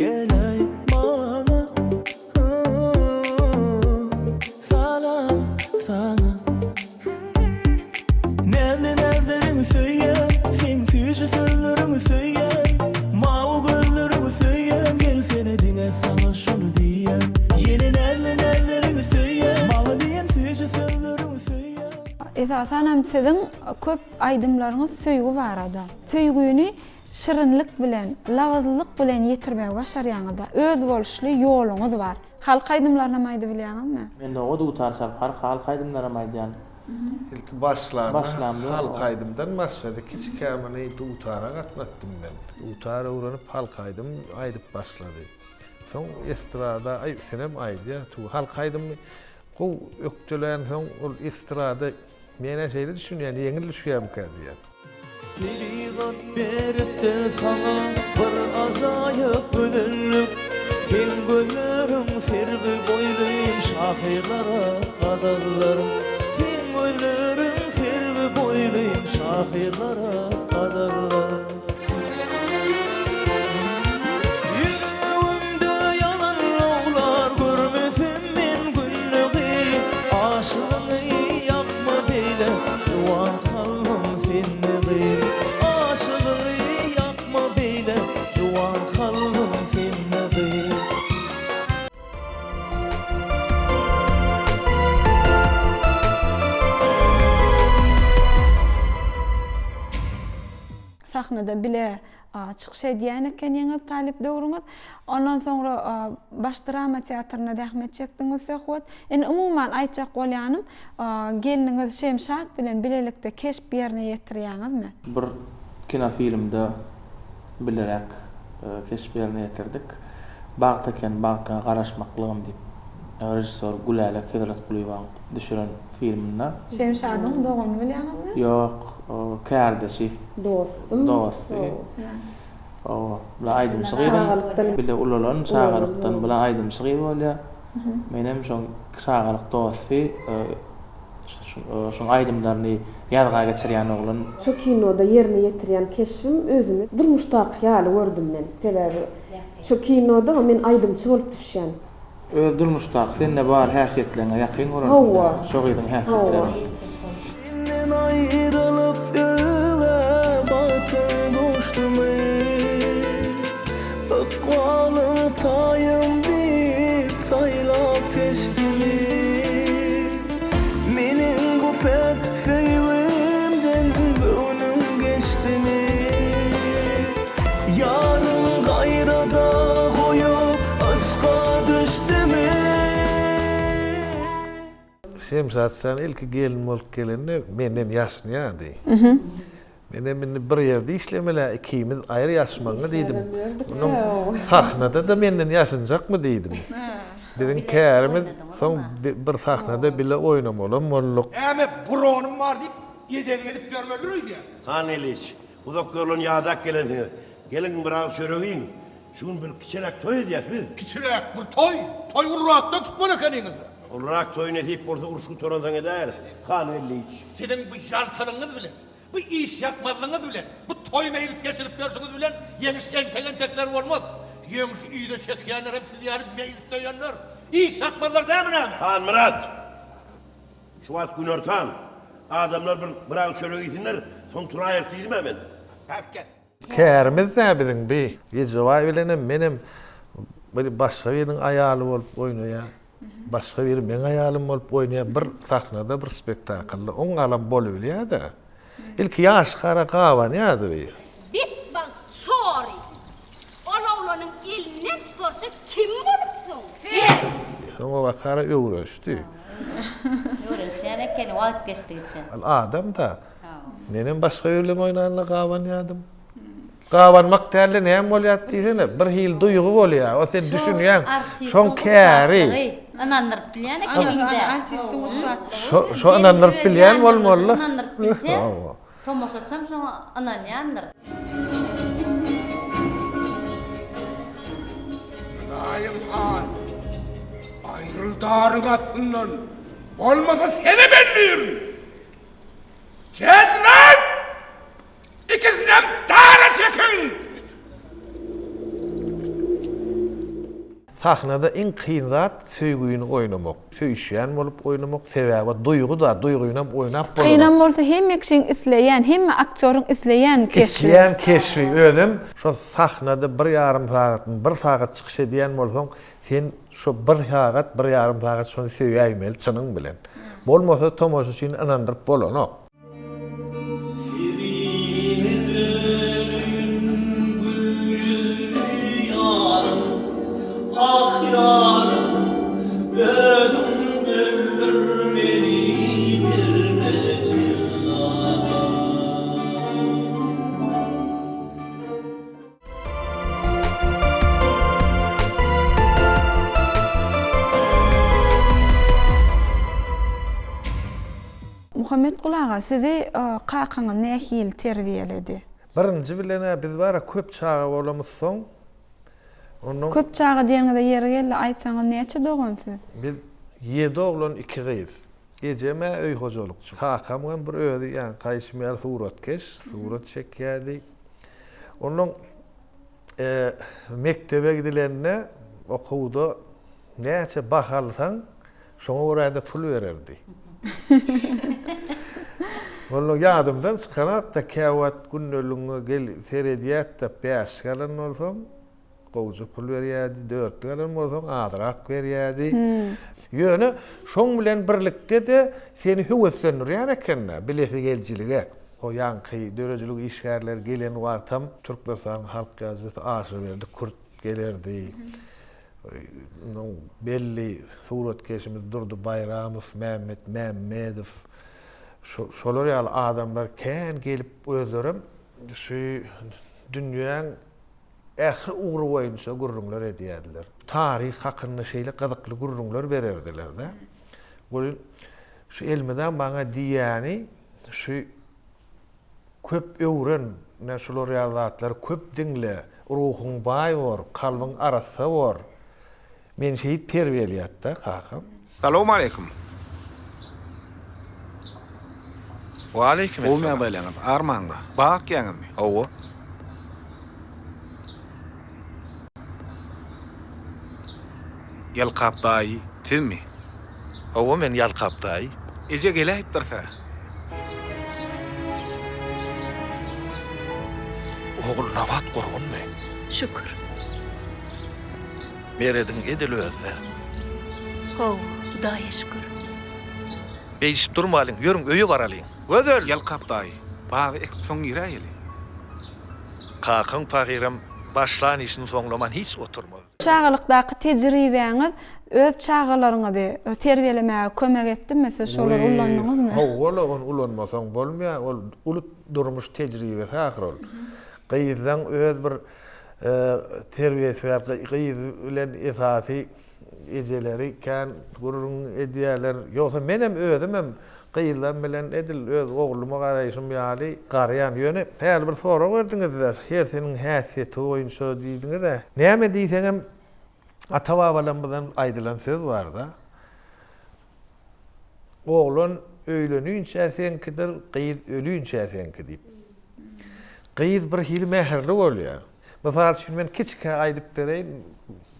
Geläý maňa Salam saňa Näzli näzleriňi söýýän, Seň süýji sözleriňi söýýän, Mawy gözleriňi söýýän, Gelsene diňe saňa şuny diýýän. Ýene näzli näzleriňi söýýän, Maňa diýen süýji sözleriňi söýýän. Esasanam siziň köp aýdymlaryňyz söýgi barada. Söýgüni şirinlik bilen, labyzlylyk bilen ýetirmegi başarýaňyzda. Özboluşly ýoluňyz bar. Halk aýdymlarynam aýdybilýäňizmi? Men nowa dutar çalyp halk aýdymlaram aýdýan. Ilki başlanda halk aýdymdan başlady. Kiçikä muny dutara gatnatdym men. Dutar öwrenip halk aýdym aýdyp başlady. Soň estrada aý senem aýdýa. Halk aýdymy gowy ökdelänsoň ol estrada men-ä şeýle düşünýän ýeňil düşýärmikä diýýän. Tebigat beripdir saňa bir ajaýyp gözellik, Seň gözleriň serwi boýlym şahyrlara gazallar. Seň gözleriň serwi boýlym şahyrlara gazallar. Ýüregimde ýalan lowlar görmesem men günde gyz, Aşygyňy ýakma beýle juwan kalbym sende gyz. Aşygyňy ýakma beýle juwan kalbym sende gyz. Sahnada bile çykyş edýän ekeniňiz talyp döwrüňiz. Ondan soňra Baş drama teatrynda zähmet çekdiňiz Söhbet. Indi umuman aýtjak bolýanym, gelniňiz Şemşat bilen bilelikde keşp ýerine ýetirýäňizmi? Bir kinofilmde bileräk keşp ýerine ýetirdik. Bagt eken bagtyňa garaşmaklygym diýip, režissýor Gülälek Hezretgulyýewanyň düşüren filminde. Şemşadyň dogany bolýaňyzmy? Ýok, kärdeşi. Dostum. Dosty. Hawa, bula aýdymçy gyzyň. Bile ulalan çagalykdan bula aýdymçy gyz bolýar. Menem şoň çagalyk dosty, şoň aýdymlaryny ýazga geçirýän oglan. Şo kinoda ýerine ýetirýän keşbim özümi durmuşdaky ýaly gördüm men. Sebäbi şo kinoda men aýdymçy bolup düşýän. Öz durmuşdaky sende bar häsiýetleňe ýakyn bolansyňda şo gyzyň häsiýetleri. Senden aýrylyp özge bagtyň duşdumy? Ykbalyň taýym diýip saýlap seçdimi? Meniň bu päk söýgimden göwnüň geçdimi? Ýaryň gaýrada goýup yşka düşdümi? Şemşat jan ilki gelin bolup gelende menden ýaşynýardy. Menem indi bir ýerde işlemeli-ä ikimiz aýry ýaşmagyňy diýdim. Munuň sahnada-da menden ýaşynjakmy diýdim. Biziň kärimiz soň bir sahnada bile oýnamalam bolduk. Näme bronym bar diýip edeniňi edip ýörmelidir öýdýän. Han Iliç, uzak ýoldan ýadap gelensiňiz. Geliň, bir agyz çörek iýiň. Şu gün bir kiçiräk toý edýäs biz. Kiçiräk bir toý? Toý ulurakdan tutmaly ekeniňiz-dä. Ulurak toýy nesip bolsa uruş gutaransoň edäýeris, Han Iliç. Siziň bu ýaltalygyňyz bilen, bu iş ýakmazlygyňyz bilen, bu toý-meýlis geçirip ýörşüňiz bilen ýeňiş entek-entekler bolmaz. Ýeňşi yza çekýänler hem siz ýaly meýlis söýenler, iş ýakmazlar dämi näme? Hanmyrat! Şu wagt günortan. Adamlar bir bir agyz çörek iýsinler, soň turaýarys diýdim-ä men. Bärik gel. Kärimiz-dä biziň bi. Rejebaý bilenem menem bir başga biriniň aýaly bolup oýnaýar. Başga biri meň aýalym bolup oýnaýar. Bir sahnada, bir spektaklda. Oň galam bolubilýär-dä. Ilki ýaşkara gabanýardy bi. Betbagt çory! Ol oglanyň elinden tutarjak kim bolupsyň? Sen! Soňabakara öwrenişdi. Öwrenişýän ekeni wagt geçdigiçe. Ol adam-da. Menem başga biri bilen oýnanda gabanýardym. Gabanmak dälde näme bolýar diýsene, bir hili duýgy bolýar. O sen düşünýäň. Şoň käri. Ynandyryp bilýän ekeniň-dä. Artistiň ussatlygy. Şo şo ynandyryp bilýän bolmaly-da. Ynandyryp bilse, tomaşaçam şoňa ynanýandyr. Mylaýym han, aýryl daryň astyndan, bolmasa senem ellirin! Jellat! Ikisinem dara çekiň! Sahnada iň kyn zat söýgüni oýnamak. Söýüşýän bolup oýnamak, sebäbi duýgy-da, duýgynam oýnap bolanok. Kynam bolsa hemme kişiň isleýän, hemme aktýoryň isleýän keşbi. Isleýän keşbi. Özem şo sahnada bir ýarym sagatmy, bir sagat çykyş edýän bolsaň, sen şo bir sagat, bir ýarym sagat şony söýäýmeli çynyň bilen. Bolmasa tomaşaçyny ynandyryp bolanok. Serine döneýin gül ýüzli ýarym, Ah ýarym, özüň öldür meni berme jellada. Muhammetguly aga, sizi kakaňyz nähili terbiýeledi? Birinji bilen-ä biz bar-a köp çaga bolamyzsoň, onnoň. Köp çaga diýeniňize ýeri geldi, aýtsaňyz näçe dogan siz? Biz ýedi oglan, iki gyz. Ejem-ä öý hojalykçy. Kakamam bir özi ýaňky aýşym ýaly suratkeş, surat çekýärdi. Onnoň mekdebe gidilende okuwda näçe baha alsaň, şoňa görä-de pul bererdi. Onnoň ýadymdan çykanok-da, käwagt gündeligiňe gel seredýäs-de, bäşlik alan bolsaň, Gowja pul berýärdi, dörtlük alan bolsaň azrak berýärdi. Ýöne şoň bilen birlikde-de seni höweslendirýän eken-dä, bilesigelijilige. O ýaňky döredijilik işgärleri gelen wagtam Türkmenistanyň halk ýazyjysy Aşyrberdi Kürt gelerdi. Onuň belli suratkeşimiz Durdy Baýramow, Mämmet Mämmedow, şolar ýaly adamlar kän gelip özlerem şu dünýäň ähli ugry boýunça gürrüňler edýärdiler. Taryh hakynda şeýle gyzykly gürrüňler bererdiler-de. Welin, şu elmydam maňa diýýäni, şu köp öwren, ine şular ýaly zatlary köp diňle, ruhuň baý bor, kalbyň arassa bor. Meni şeýdip terbiýeleýärdi-de kakam. Salowmaleýkim. Waleýkim Gowy essalam. ýagdaýlaryňyz, armaňda. Bag ekýäňizmi? Hawa. Ýalkap daýy, sizmi? Hawa, men Ýalkap daýy. Eje geläýipdir-sä. Ogulnabat gurgunmy? Şükür. Merediň edil özi-dä. Hawa, Hudaýa şükür. Beýdişip durmalyň, ýörüň, öýe baralyň. Gözel! Ýalkap daýy, bagy ekip soň giräýeli. Kakaň pahyram başlan işini soňlaman hiç oturmaz. Çagalykdaky tejribäňiz öz çagalaryňyzy terbiýelemäge kömek etdimi? Siz şolary ullandyňyzmy? Hawa-la, ony ulanmasaň bolmaýar. Ol uly durmuş tejribesi ahyry ol. Gyzlaň öz bir terbiýesi bar. Gyz bilen esasy ejeleri kän gürrüň edýärler. Ýogsa menem özümem gyzlam bilen edil öz ogluma garaýşym ýaly garaýan. Ýöne häli bir sorag berdiňiz-de, hersiniň häsiýeti boýunça diýdiňiz-ä. Näme diýseňem ata-babalarymyzdan aýdylan söz bar-da. Oglan öýleninçä seňkidir, gyz ölinçä seňki diýip. Gyz bir hili mähirli bolýar. Mysal üçin men kiçikä aýdyp bereýin,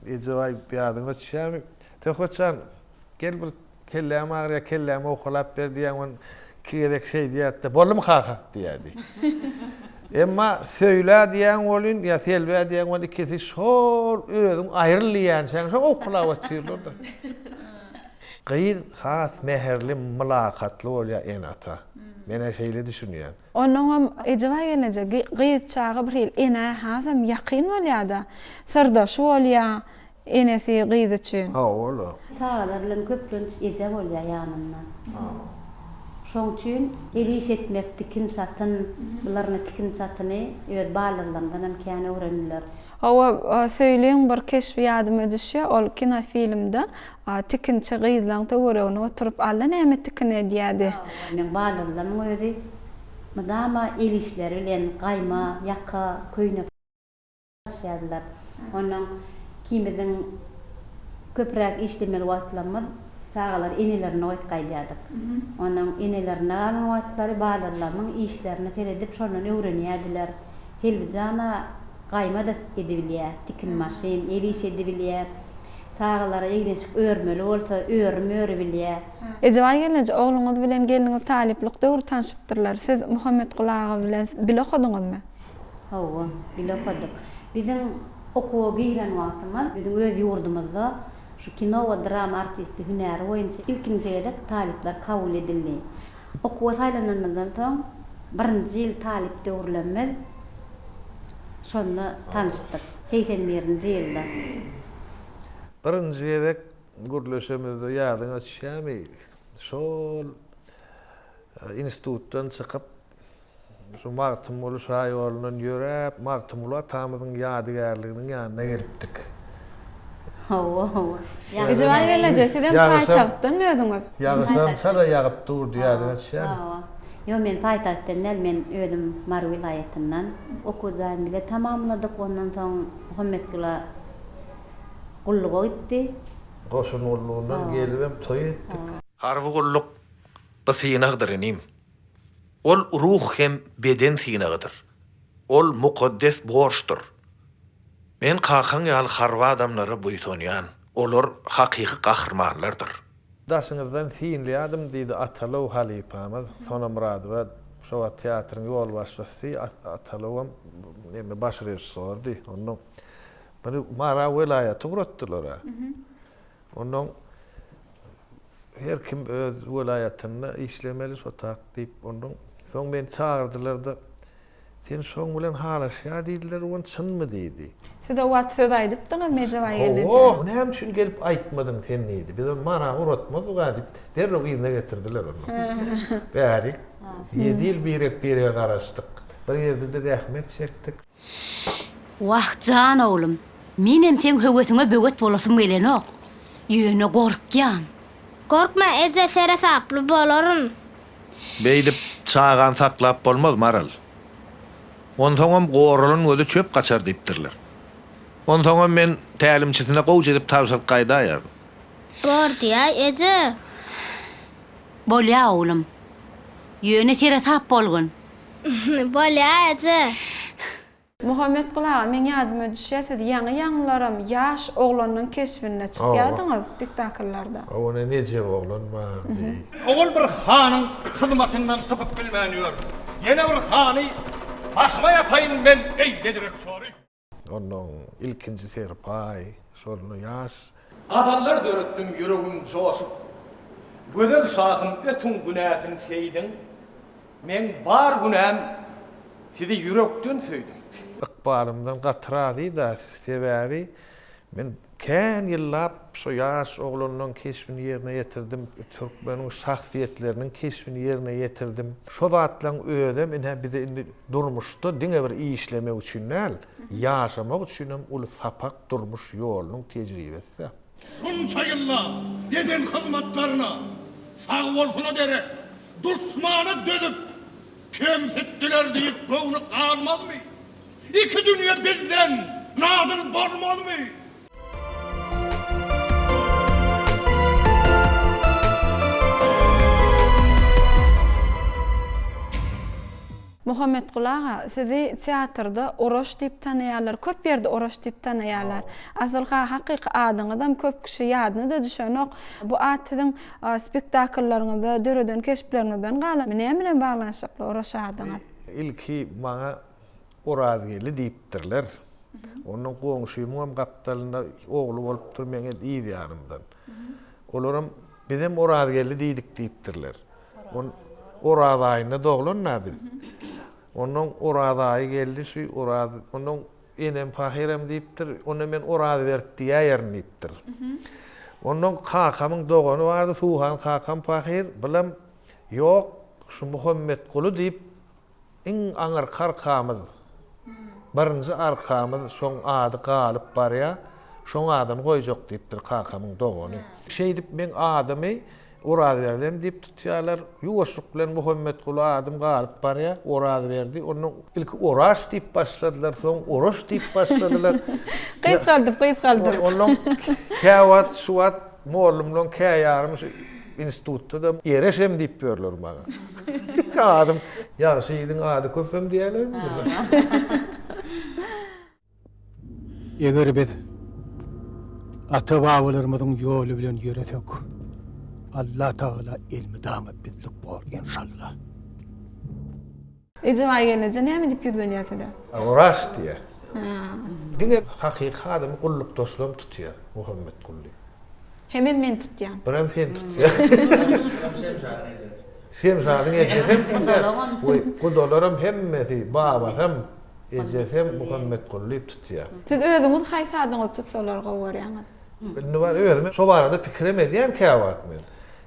Ejebaý ýadyňa düşýärmi? Söhbet jan, gel bir kelläm agyrýar, kellämi owkalap ber diýýän ony iki gezek şeý diýýärdi-de, Boldumy kaka? diýýärdi. Emma Söýlä diýýän welin ýa Selbä diýýän welin ikisi şol özüň aýryl diýýänçäň şo owkalap otyrlar-da. Gyz has mähirli, mylakatly bolýar ene-ata. Men-ä şeýle düşünýän. Onnoňam Ejebaý gelneje gyz çaga bir hili enä hasam ýakyn bolýada. Syrdaşy bolýa enesi gyz üçin. Hawa-la. Çagalar bilen köplenç eje bolýa ýanynda. Şoň üçin el iş etmek, tikin-çatyn, bular ine tikin-çatyny öz balalaryndanam kän öwrendiler. Hawa, Söýliň bir keşbi ýadyma düşýär, ol kinofilmde tikinçi gyzlaň töweregine oturyp allanäme tikin edýärdi. Meň balalarymyň özi mydama el işleri bilen gaýma, ýaka, köýnek. Ýaşaýardylar. Onnoň ikimiziň köpräk işlemeli wagtlarymyz çagalary enelerine goýup gaýdýardyk. Onnoň enelerinde galan wagtlary balalarymyň işlerine seredip şondan öwrenýärdiler. Selbijan-a gaýma-da edibilýär, tikin maşyn, el işi edibilýär. Çagalara egin-eşik örmeli bolsa, örüm örübilýär. Ejebaý gelneje, ogluňyz bilen gelniňiz talyplyk döwri tanşypdyrlar. Siz Muhammetguly aga bilen bile okadyňyzmy? Hawa, bile okadyk. Biziň okuwa giren wagtymyz biziň öz ýurdumyzda şu kino we drama artisti hünäri boýunça ilkinji gezek talyplar kabul edildi. Okuwa saýlananymyzdan soň birinji ýyl talyp döwürlerimiz şonda tanyşdyk. 81-nji ýylda. Birinji gezek gürleşemizde ýadyňa düşýärmi, şol institutdan çykyp, Şu Magtymguly şaýolundan ýöräp, Magtymguly atamyzyň ýadygärliginiň ýanyna gelipdik. Hawa, hawa. Ejebaý gelneje, sizem paýtagtdanmy özüňiz? Ýagyşam çala ýagyp durdy, ýadyňa düşýärmi? Hawa. Ýok, men paýtagtdan däl, men özüm Mary welaýatyndan. Okuw jaýyny bile tamamladyk, ondan soň Muhammetgula gulluga gitdi. Goşun gullugyndan gelibem toý etdik. Harby gulluk bu synagdyr inim. Ol ruh hem beden synagydyr. Ol mukaddes borçdur. Men kakaň ýaly harby adamlara buýsanýan. Olar hakyky gahrymanlardyr. Daşyňyzdan synlaýardym, diýdi Atalow halypamyz. Sona Myradowa şo wagt teatryň ýolbaşçysy, Atalowam neme baş režissýordy. Onnoň muny Mara welaýaty guratdylar-a. Onnoň Her kim öz welaýatynda işlemeli şo tak diýip ondan soň meni çagyrdylarda sen şoň bilen halaşýar diýdiler on çynmy diýdi. Siz o wagt söz aýdypdyňyz Mejebaý gelneje. Hawa näme üçin gelip aýtmadyň sen diýdi. Biz ony Mara ugratmazdyga diýip derrew yzyna getirdiler ony. Bärik ýedi ýyl birek birege garaşdyk. Bir ýerde-de zähmet çekdik. Wah jan oglum, menem seň höwesiňe böwet bolasym gelenok. Ýöne gorkýan. Gorkma eje seresaply bolaryn. Beýdip çagany saklap bolmaz, Maral. Onsoňam goralan gözi çöp gaçar diýipdirler. Onsoňam men tälimçisine gowja edip tabşyryp gaýdaýaryn. Bor diýäý eje. Bolýa oglum. Ýöne seresap bolgun. Bolýa eje. Muhammetguly aga, meň ýadyma düşýär, siz ýaňy-ýaňylaram ýaş oglanyň keşbinde çykýardyňyz spektakllarda. Hawa, ine Nejep oglan bardy. Owal bir hanyň hyzmatyndan sypyp bilmän ýör. Ýene bir hany başyma ýapaýyn men, eý, Bedrek çory. Onnoň ilkinji serpaý, şonda ýaş. Gazallar döretdim ýüregim joşup. Gözel şahym ötüň günäsin seýdiň. Meň bar günäm sizi ýürekden söýdüm. Ykbalymdan gaty razy-da, sebäbi men kän ýyllap şo ýaş oglanlaň keşbini ýerine ýetirdim, türkmeniň şahsyýetleriniň keşbini ýerine ýetirdim. Şo zatlaň özem ine bize indi durmuşda diňe bir işlemek üçin däl, ýaşamak üçinem uly sapak, durmuş ýolunyň tejribesi-dä. Şunça ýyllap eden hyzmatlaryna sagbolsuna derek Duşmana dözüp, kemsitdiler diýip göwni galmazmy? Iki dünýe bizden nadyl bolmazmy? Muhammetguly aga, sizi teatrda Oraş diýip tanaýarlar, köp ýerde Oraş diýip tanaýarlar. Asyl-ha hakyky adyňyzam köp kişi ýadyna-da düşenok. Bu at siziň spektakllaryňyzda döreden keşpleriňizden galanmy? Näme bilen baglanyşykly Oraş adyňyz? Ilki maňa Orazgeldi diýipdirler. Ondan goňşymyňam gapdalynda ogly bolupdyr meň el yz ýanymdan. Olaram bizem Orazgeldi diýdik diýipdirler. On Oraz aýynda doglan-da biz. Ondan Oraz aýy geldi şu Oraz ondan enem pahyrem diýipdir. Onda men Orazbert diýäýerin diýipdir. Ondan kakamyň dogany bardy Suhan kakam pahyr. Bulam ýok. Şu Muhammetguly diýip iň aňyrky arkamyz, birinji arkamyz şoň ady galyp barýa, şoň adyny goýjak diýipdir kakamyň dogany. Şeýdip meň adymy Orazberdem diýip tutýarlar. Ýuwaşlyk bilen Muhammetguly adym galyp barýar. Orazberdi. Ondan ilki Oraş diýip başladylar, soň Oraş diýip başladylar. Gysgaldyp, gysgaldyp. Ondan käwagt şu wagt mollumlaryň käýarymy şu institutda-da Ereşem diýip ýörler maňa. Adym ýagşy ýigidiň ady köpem diýýärlermi? Eger biz ata-babalarymyzyň ýoly bilen ýöresek, Allatagala elmydama bizlik bor, enşalla. Ejebaý gelneje näme diýip ýüzlenýär size? Oraş diýýär. Diňe hakyky adamy gullukdaşlam tutýar, Muhammetgully. Hemem men tutýan. Birem sen tutýaň. Şemşadyň ejesi tutýar. Şemşadyň ejesem tutýar. We gudalaram hemmesi, babasam. Ejesem Muhammetguly diýip tutýar. Siz özüňiz haýsy adyňyzy tutsalar gowy görýäňiz? Indi bar özüm şo barada pikirem edýän käwagt men.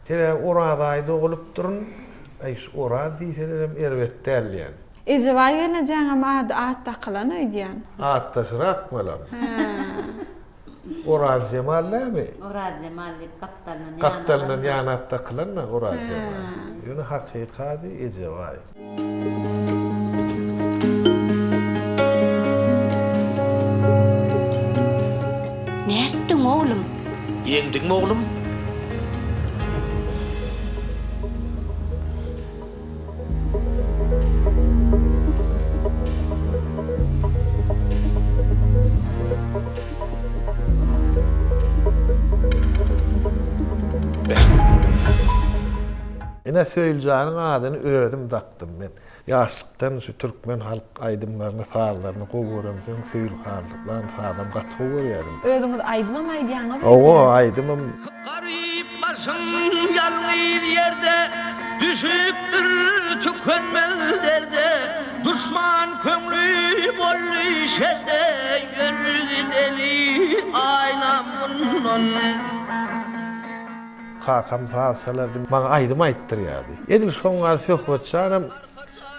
Sebäbi Oraz aýy dogulypdyryn. Aý şu Oraz diýselerem erbet däl diýýän. Ejebaý gelnejeňem ady at dakylan öýdýän. Atdaşyrak bolam. Hä. Orazjemal näme? Orazjemal diýip gapdalyndan ýanap. Gapdalyndan ýanap dakylan-da Orazjemal. Ýöne hakyky ady Ejebaý. Nätdiň, oglum? Ýeňdiňmi, oglum? Ine Söýüljanyň adyny özüm dakdym men. Ýaşlykdan şu türkmen halk aýdymlaryny, sazlaryny gowy göremsoň Söýülhanlan sazam gaty gowy görýärdim. Özüňiz aýdymam aýdýaňyz Hawa, aýdymam. Garyp başym ýalňyz ýerde, Düşüpdir tükenmez derde. Duşman köňli boldy şerde, Ýör gideli aýnam mundan. Kakam saz çalardy, maňa aýdym aýtdyrýardy. Edil şoň ýaly Söhbetjanam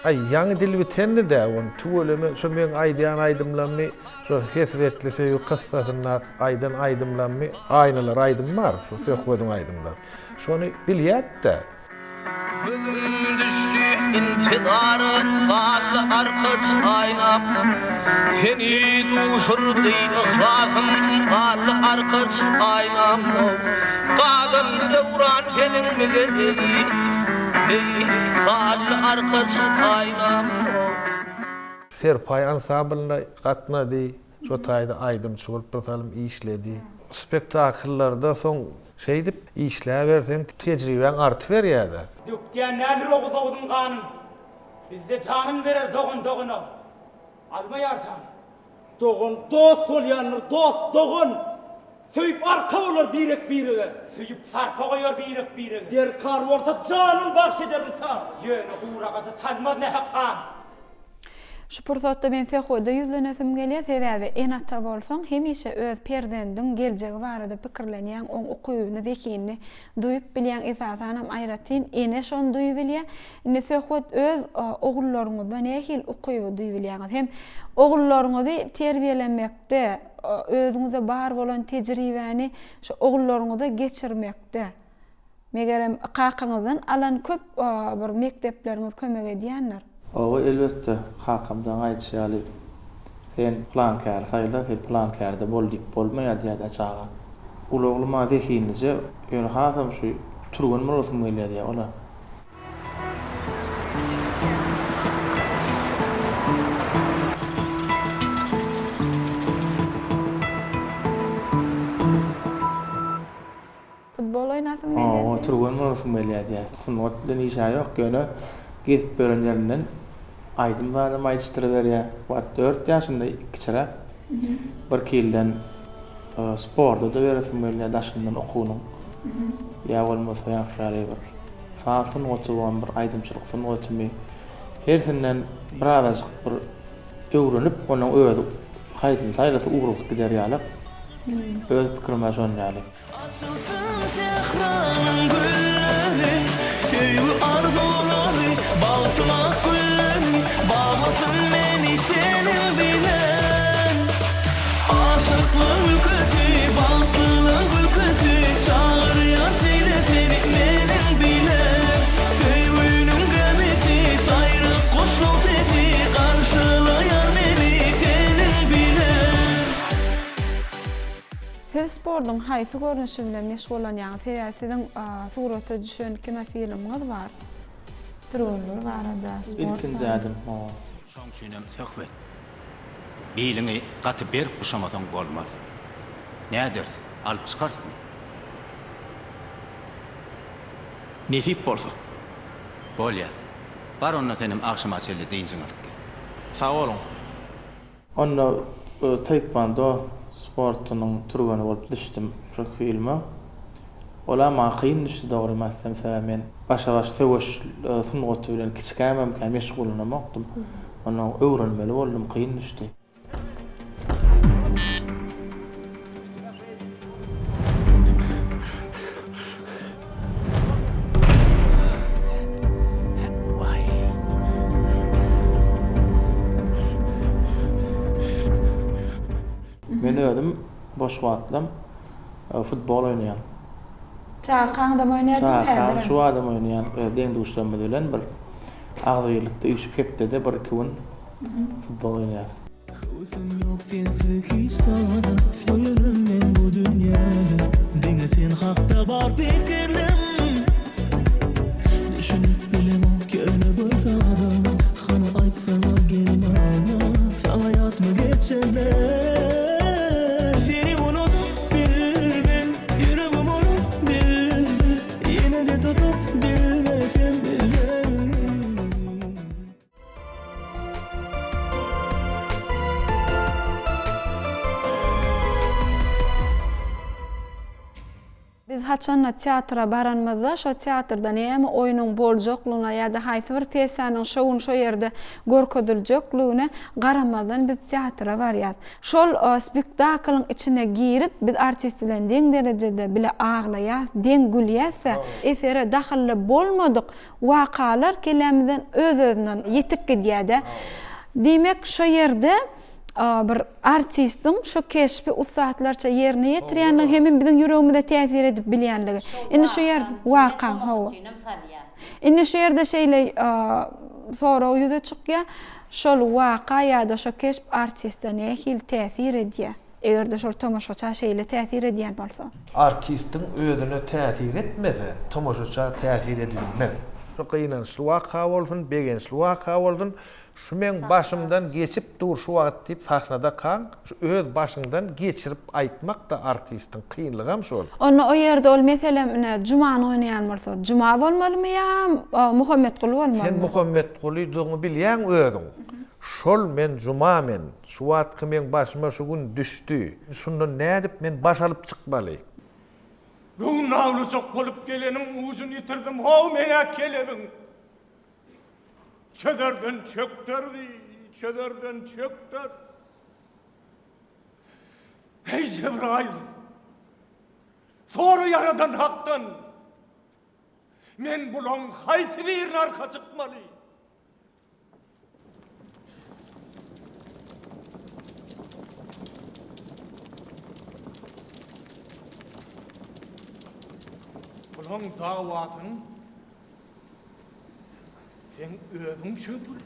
Aý, ýaňy dil bitendi-dä, ony tüweleme şo meň aýdýan aýdymlammy, şo hesretli söýgi kyssasyndaky aýdan aýdymlammy, Aýnalar aýdymy bar, şo Söhbediň aýdymlary. Şony bilýät-dä. Gözüm düşdi intizara, galdy arkaç aýnam. Seni duşurdy yhlasym, galdy arkaç aýnam. Galan döwran seniň bilen eý, eý, galdy arkaç aýnam. Serpaý ansamblyna gatnady, şo taýda aýdymçy bolup bir salym işledi. Spektakllarda soň şeýdip işläberseň tejribäň artyberýär-dä. Dökýän däldir oguz oguzyň ganyn. Bizde janyn berer dogan dogana. Almaýar jan. Dogan dost bolýandyr, dost dogan. Söýüp arka bolar birek-birege. Söýüp sarpa goýar birek-birege. Derkar bolsa janyn bagş eder ynsan. Ýöne gury agaja çalmaz nähak gan. Şu pursatda men Söhbede ýüzlenesim gelýär, sebäbi ene-ata bolsaň hemişe öz perzendiň geljegi barada pikirlenýäň, oň ukybyny, zehinini duýup bilýäň, esasanam aýratyn ene şony duýubilýär. Indi Söhbet öz ogullaryňyzda nähili ukyby duýubilýäňiz? Hem ogullaryňyzy terbiýelemekde, özüňizde bar bolan tejribäni şu ogullaryňyza geçirmekde, megerem, kakaňyzdan alan köp bir mekdepleriňiz kömek edýändir? Hawa, elbetde, kakamdan aýdyşy ýaly, sen pylan käri saýla, sen pylan kärde bol diýip bolmaýar diýýär-dä çaga. Uly oglum-a zehinlije, ýöne hasam şu türgen bolasym gelýär diýýär ol-a. Futbol oýnasym gelýär Hawa, türgen bolasym gelýär diýýär. Sungat bilen iş-ä ýok, ýöne gezip ýören ýerinden aýdym zadam aýdyşdyryberýär. Wagt dört ýaşynda kiçiräk. Birki ýyldan sporta-da beresim gelýär daşyndan okuwynyň. Ýa bolmasa ýaňky ýaly bir saz sungaty bolan bir aýdymçylyk sungatymy hersinden birazajyk bir öwrenip, onuň özi haýsyny saýlasa ugrugyp gider ýaly. Öz pikirim-ä şonuň ýaly. Açylsyn sähranyň gülleri, Söýgi arzuwlary. Sportuň haýsy görnüşi bilen meşgullanýaňyz? Sebäbi siziň surata düşen kinofilmiňiz bar. Türgenler barada, sport barada. Ilkinji ädim, hawa. Şoň üçinem söhbet. Biliňi gaty berk guşamasaň bolmaz. Näderis, alyp çykarysmy? Nesip bolsa. Bolýa. Bar onda senem agşama çenli dynjyňy alyp gel. Sag boluň. Onda taekwondo sportunyň türgeni bolup düşdüm şol filme. Ol-a maňa kyn düşdi dogrymy aýtsam, sebäbi men başa-baş söweş sungaty bilen kiçikämem kän meşgullanamokdym. Ondan öwrenmeli boldum, kyn düşdi. Men özüm boş wagtlam futbol oýnaýan. Çagakaňdam oýnaýardyň, häzirem? Çagakam, şu badam oýnaýan. Öz deň-duşlarymyz bilen bir agzybirlikde üýşüp hepdede bir-iki gün futbol oýnaýarys. Höwesim ýok sensiz hiç zada Söýerin men bu dünýäde Diňe sen hakda bar pikirlim Düşünip bilemok ýöne bir zada Hany aýtsana gelmana Saňa ýatmy geçenler Seni unudyp bilmen Ýüregim urup bilme Ýene-de tutup bilmesem ellerimi. Biz haçanda teatra baranymyzda, şo teatrda näme oýnuň boljaklygyna ýa-da haýsy bir pýesanyň şo gün şo ýerde görkeziljekligine garamazdan biz teatra barýas. Şol spektaklyň içine girip, biz artist bilen deň derejede bile aglaýas, deň gülýäs-de, esere dahylly bolmadyk Wakalar kellämizden öz-özünden ýetik gidýär-de. Diýmek, şo ýerde bir artistiň şo keşbi ussatlarça ýerine ýetirýänligi hemem biziň ýüregimize täsir edip bilýänligi. Indi şu ýerde waka, hawa. Indi şu ýerde şeýle sorag ýüze çykýar, şol waka ýa-da şo keşp artiste nähili täsir edýär? Eger-de şol tomaşaça şeýle täsir edýän bolsa. Artistiň özüne täsir etmese, tomaşaça täsir edibilmez. Şu gynançly waka bolsun, begençli waka bolsun, şu meň başymdan geçip dur şu wagt diýip sahnadakaň şu öz başyňdan geçirip aýtmak-da artistiň kynlygam şol. Onda o ýerde ol meselem ine Jumany oýnaýan bolsa, Juma bolmalymy ýa Muhammetguly bolmalymy? Sen Muhammetgulydygyňy bilýäň özüň. Şol men Juma men. Şu wagtky meň başyma şu gün düşdi. Şundan nädip men baş alyp çykmaly? Göwün awlajak bolup geleniň ujuny ýitirdim how men-ä kelebiň. Çözerden çökder bi, çözerden çökder. Eý Jebraýyl! Sora Ýaradan Hakdan! Men bulaň haýsy birine arka çykmaly? Bulaň dawasyny seň özüň çözgül.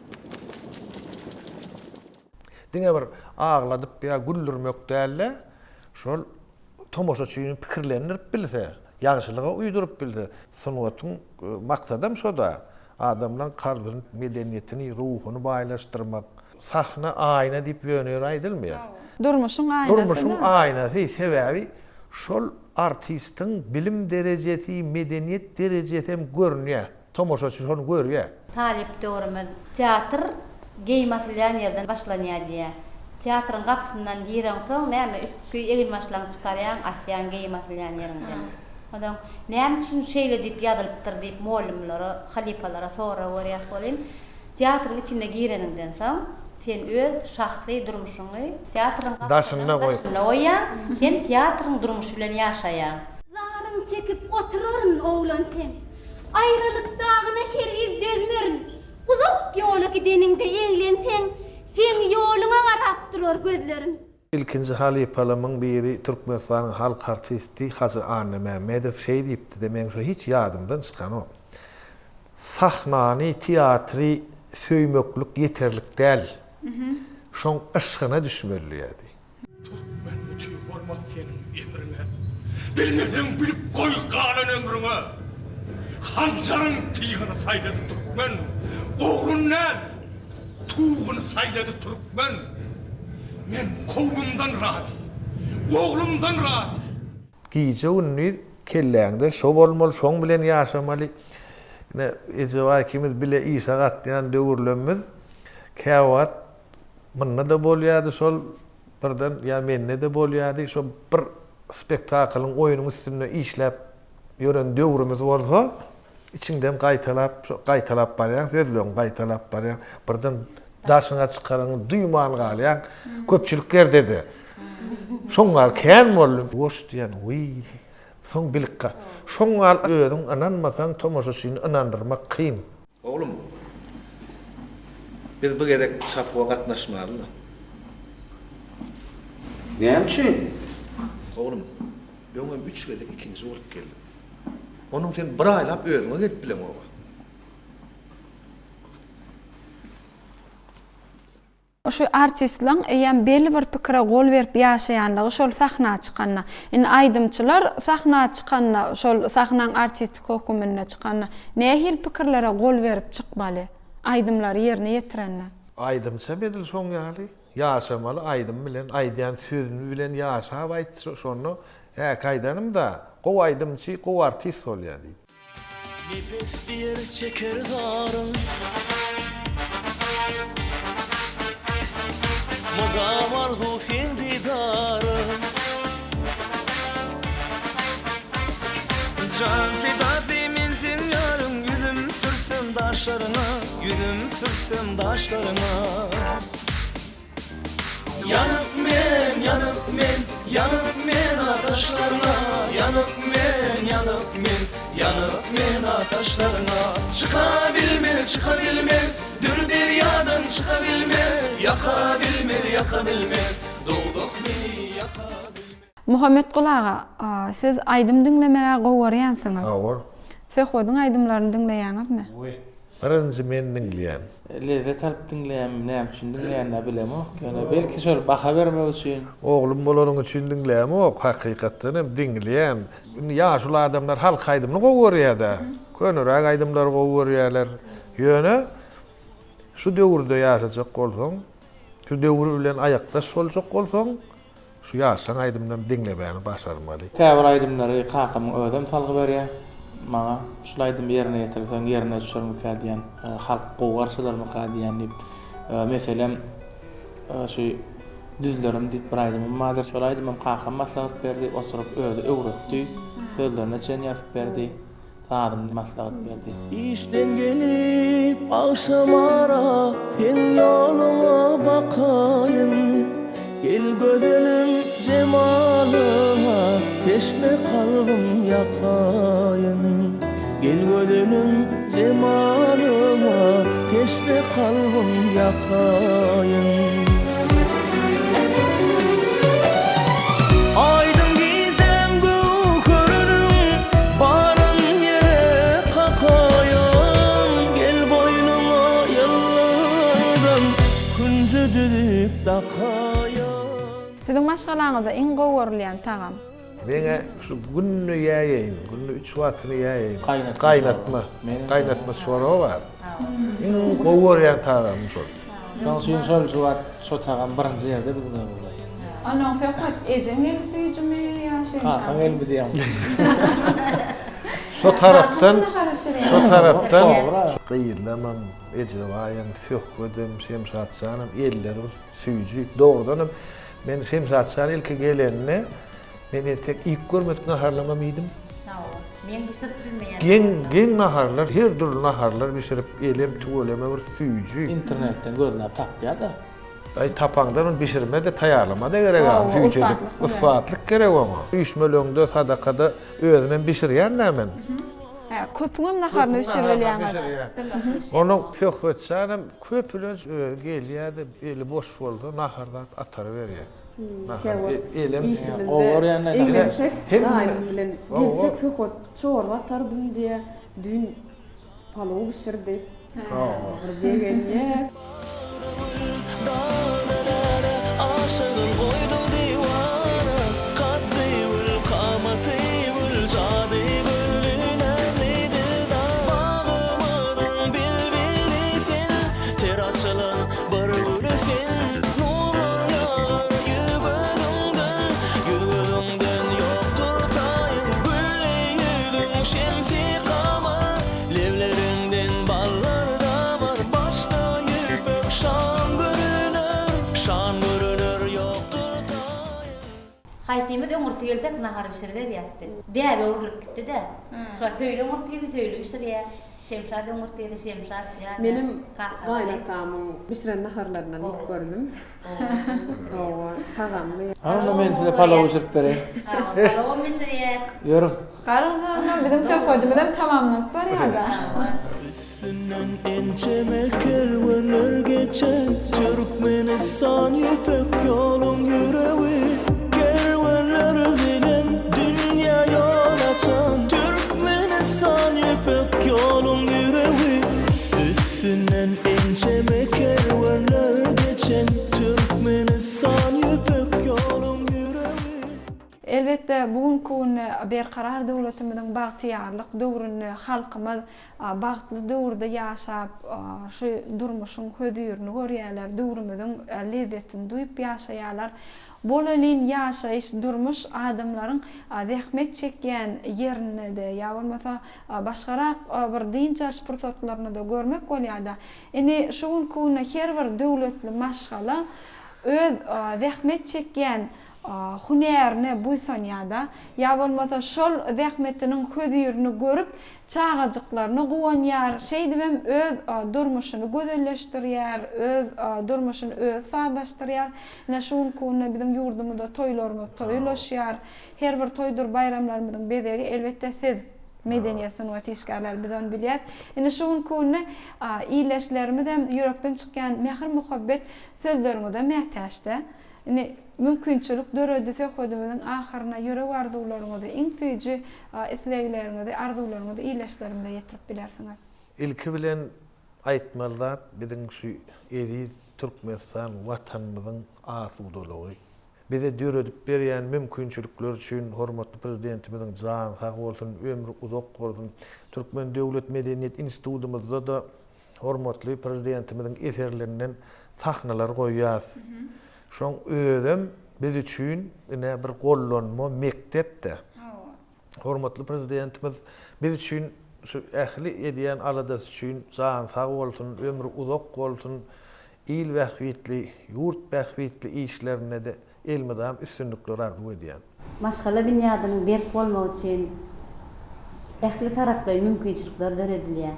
Diňe bir agladyp ýa güldürmek däl-de, şol tomaşaçyny pikirlendirip bilse, ýagşylyga uýduryp bilse, sungatyň maksadam şo-da, Adamlaň kalbyny, medeniýetini, ruhuny baýlaşdyrmak. Sahna aýna diýip ýöne ýere aýdylmaýar. Durmuşyň aýnasy-da. Durmuşyň aýnasy, sebäbi şol artistiň bilim derejesi, medeniýet derejesi hem görünýär. Tomaşaçy şony görýär. Talyp döwrümiz teatr geýim asylýan ýerden başlanýar diýýär. Teatryň gapysyndan gireňsoň näme üstki eginbaşlaryňy çykarýaň, asýaň geýim asylýan ýeriňden. Onsoň näme üçin şeýle diýip ýazylypdyr diýip mugallymlara, halypalara sorag berýäs welin, teatryň içine gireniňden soň, sen öz şahsy durmuşyňy teatryň gapysynyň daşynda goýýaň, sen teatryň durmuşy bilen ýaşaýaň. Zaryň çekip oturaryn oglan sen. Aýralyk dagyna hergiz dözmerin. Uzak ýola gideniňde eglenseň, seň ýoluňa garap durar gözlerim. Ilkinji halypalarymyň biri Türkmenistanyň halk artisti Hajy Annamämmedow şeý diýipdi-de, meň şo hiç ýadymdan çykanok. Sahnany, teatry söýmeklik ýeterlik däl. Şoň yşgyna düşmeli diýýärdi. Türkmen müti bolmaz seniň emriňe. Bilmeseň bilip goý galan ömrüňe. Hanjaryň tygyny saýlady türkmen. Ogluny däl, tuguny saýlady türkmen. Men kowumdan razy, oglumdan razy. Gije-gündiz kelläňde şo bolmaly, şoň bilen ýaşamaly. Ine, Ejebaý ikimiz bile işe gatnaýan döwürlerimiz käwagt munda-da bolýardy şol, birden ýa mende-de bolýardy. Şo bir spektaklyň, oýnuň üstünde işläp ýören döwrümiz bolsa, Içiňden gaýtalap, gaýtalap barýaň, sözleriňi gaýtalap barýaň. Birden daşyňa çykaranyňy duýman galýaň. Köpçülik ýerde-de. Şoň ýaly kän boldy. Goş diýen, wiý. Soň bilip ga. Şoň ýaly özüň ynanmasaň, tomaşaçyny ynandyrmak kyn. Oglum, biz bu gezek çapuwa gatnaşmaly-la. Näme üçin? Oglum, öňem üç gezek ikinji bolup geldiň. Onuň sen bir aýlap özüňe gelip bileňoga. Şu artistleň eýýäm belli bir pikire gol berip ýaşaýanlygy şol sahna çykanda. Indi aýdymçylar sahna çykanda, şol sahnaň artisti höküminde çykanda nähili pikirlere gol berip çykmaly? Aýdymlary ýerine ýetirende. Aýdymçam edil şoň ýaly ýaşamaly aýdym bilen aýdýan sözüni bilen ýaşap aýtsa şonda Häki aýdanymda, gowy aýdymçy, gowy artist bolýar diýip. Nepes diýer çeker zaryn. Mydam arzuw seň didaryň. Jan pidasy men seň ýaryň Ýüzüm sürsem daşlaryňa Ýüzüm sürsem daşlaryňa. Ýanyp men, ýanyp men, ýanyp men ataşlaryňa Ýanyp men, ýanyp men, ýanyp men ataşlaryňa Çyka bilmez, çyka bilmez, dür derýadan çyka bilmez Ýaka bilmez, ýaka bilmez, dowzah meni ýaka bilmez. Muhammetguly aga, siz aýdym diňlemeg-ä gowy görýänsiňiz. Hawa. Söhbediň aýdymlaryny diňleýäňizmi? Birinji men diňleýän. Lezzet alyp diňleýänmi, näme üçin diňleýänini bilemok. Ýöne belki şol baha bermek üçin. Oglum bolanyň üçin diňlämok, hakykatdan hem diňleýän. Indi ýaşuly adamlar halk aýdymyny gowy görýär-dä. Köneräk aýdymlary gowy görýärler. Ýöne şu döwürde ýaşajak bolsaň, şu döwür bilen aýakdaş boljak bolsaň, Şu ýaşlaň aýdymynam diňlemäni başarmaly. Käbir aýdymlary kakamyň özem salgy berýär maňa. Şul aýdymy ýerine ýetirseň ýerine düşermikä diýen, halk gowy garşylarmyka diýen diýip. Meselem, şu Düzlerim diýip bir aýdymym bardyr. Şol aýdymam kakam maslahat berdi, oturyp özi öwretdi, sözlerine çen ýazyp berdi. Sazyny maslahat berdi. Işden gelip agşamara seň ýoluňa bakaýyn Gel gözelim jemalyňa teşne kalbym ýakaýyn Gel gözelim jemalyňa teşne kalbym ýakaýyn. Aýdyň gijäň göwheriniň baryn ýere kakaýyn Gel boýnuňa ýyllardan künji düzüp dakaýyn. Siziň maşgalaňyzda iň gowy görülýän tagam? Meň-ä şu günde ýäýeýin, günde üç wagtyny ýäýeýin. Gaýnatma. Gaýnatma çorba bar. Iň gowy görýän tagamym şol. Şoň üçin şol şu wagt şo tagam birinji ýerde biziň öýümizde. Onnoň Söhbet ejeň eli süýjümi ýa şeýle Kakaň elimi diýýäň. Şo tarapdan, şo tarapdan gyzlamam, Ejebaýam, Söhbedem, Şemşatjanam elleri bir süýji. Dogrudanam men Şemşatjan ilki gelende men entek iýip görmedik naharlamam iýdim. Meň bişirip bilmeýän Geň, geň naharlar, her dürli naharlar bişirip, elem tüweleme bir süýji. Internetden gözläp tapýa-da. Aý tapaňda ony bişirme-de, taýýarlama-da gerek a, süýji edip. Ussatlyk gerek oňa. Üýşmeleňde, sadakada özümem bişirýän-dä men. Hä, köpüňem naharyny bişirip bilýäňiz. Onuň Söhbetjanam köplenç özi gelýä-de, eli boş bolsa nahar zat ataryberýär. Işimizde eglensek daýym bilen gelsek söhbet çorba atardym diýýär. Düýn palow bişirdi. Bir begenýär. Aşygyn goýduň diwana, Kaddy gül kamaty. Haýsymyz öňürti gelsek nahar bişiriberýäs biz. Däbe öwrülip gitdi-dä. Şo Söýli öňürti gelse Söýli bişirýär. Şemşat öňürti gelse Şemşat ýa-da Menem Kakaly. gaýynatamyň bişiren naharlaryndan iýip gördüm. Hawa, tagamly. Hany onda men size palaw bişirip bereýin. Hawa, palawam bişirýär. Ýörüň. Garaz onda biziň söhbedimizem tamamlanyp barýar-da. Üstünden ençeme kerwenler geçen Türkmenistan ýüpek ýoluň ýüregi Kerwenler bilen dünýä ýol açan Türkmenistan ýüpek ýoluň ýüregi Üstünden ençeme kerwenler geçen Türkmenistan ýüpek ýoluň ýüregi. Elbetde, bu günki günde Berkarar döwletimiziň bagtyýarlyk döwründe halkymyz bagtly döwürde ýaşap, şu durmuşyň hözirini görýärler, döwrümiziň lezzetini duýup ýaşaýarlar. Bolelin ýaşaýyş, durmuş adamlaryň zähmet çekýän ýerinde-de ýa bolmasa başgarak bir dynç alyş pursatlarynda-da görmek bolýar-da. Indi şu günki günde her bir döwletli maşgala öz zähmet çekýän hünärine buýsanýar-da, ýa bolmasa şol zähmetiniň hözirini görüp, çagajyklaryna guwanýar, şeýdibem öz durmuşyny gözelleşdirýär, öz durmuşyny özi sazlaşdyrýar. Ine, şu günki günde biziň ýurdumyzda toýlarymyz toýa ulaşýar. Her bir toýdur baýramlarymyzyň bezegi, elbetde, siz, medeniýet, sungat işgärleri, biz ony bilýäs. Ine, şu günki günde ildeşlerimizem ýürekden çykýan mähir-muhabbet sözleriňize mätäç-dä. Indi mümkinçilik döredi söhbedimiziň ahyryna ýürek arzuwlaryňyzy, iň süýji islegleriňizi, arzuwlaryňyzy ildeşlerimize ýetirip bilersiňiz. Ilki bilen aýtmaly zat biziň şu eziz Türkmenistan Watanymyzyň asudalygy, bize döredip berýän mümkinçilikleri üçin hormatly Prezidentimiziň jany sag bolsun, ömri uzak bolsun. Türkmen döwlet medeniýet institutymyzda-da hormatly Prezidentimiziň eserlerinden sahnalar goýýas. Şoň özem biz üçin ine bir gollanma mekdep-de. Hormatly Prezidentimiz biz üçin şu ähli edýän aladasy üçin jany sag bolsun, ömri uzak bolsun, il bähbitli, ýurt bähbitli işlerinde-de elmydam üstünlikler arzuw edýän. Maşgala binýadynyň berk bolmagy üçin ähli taraplaýyn mümkinçilikler döredilýär.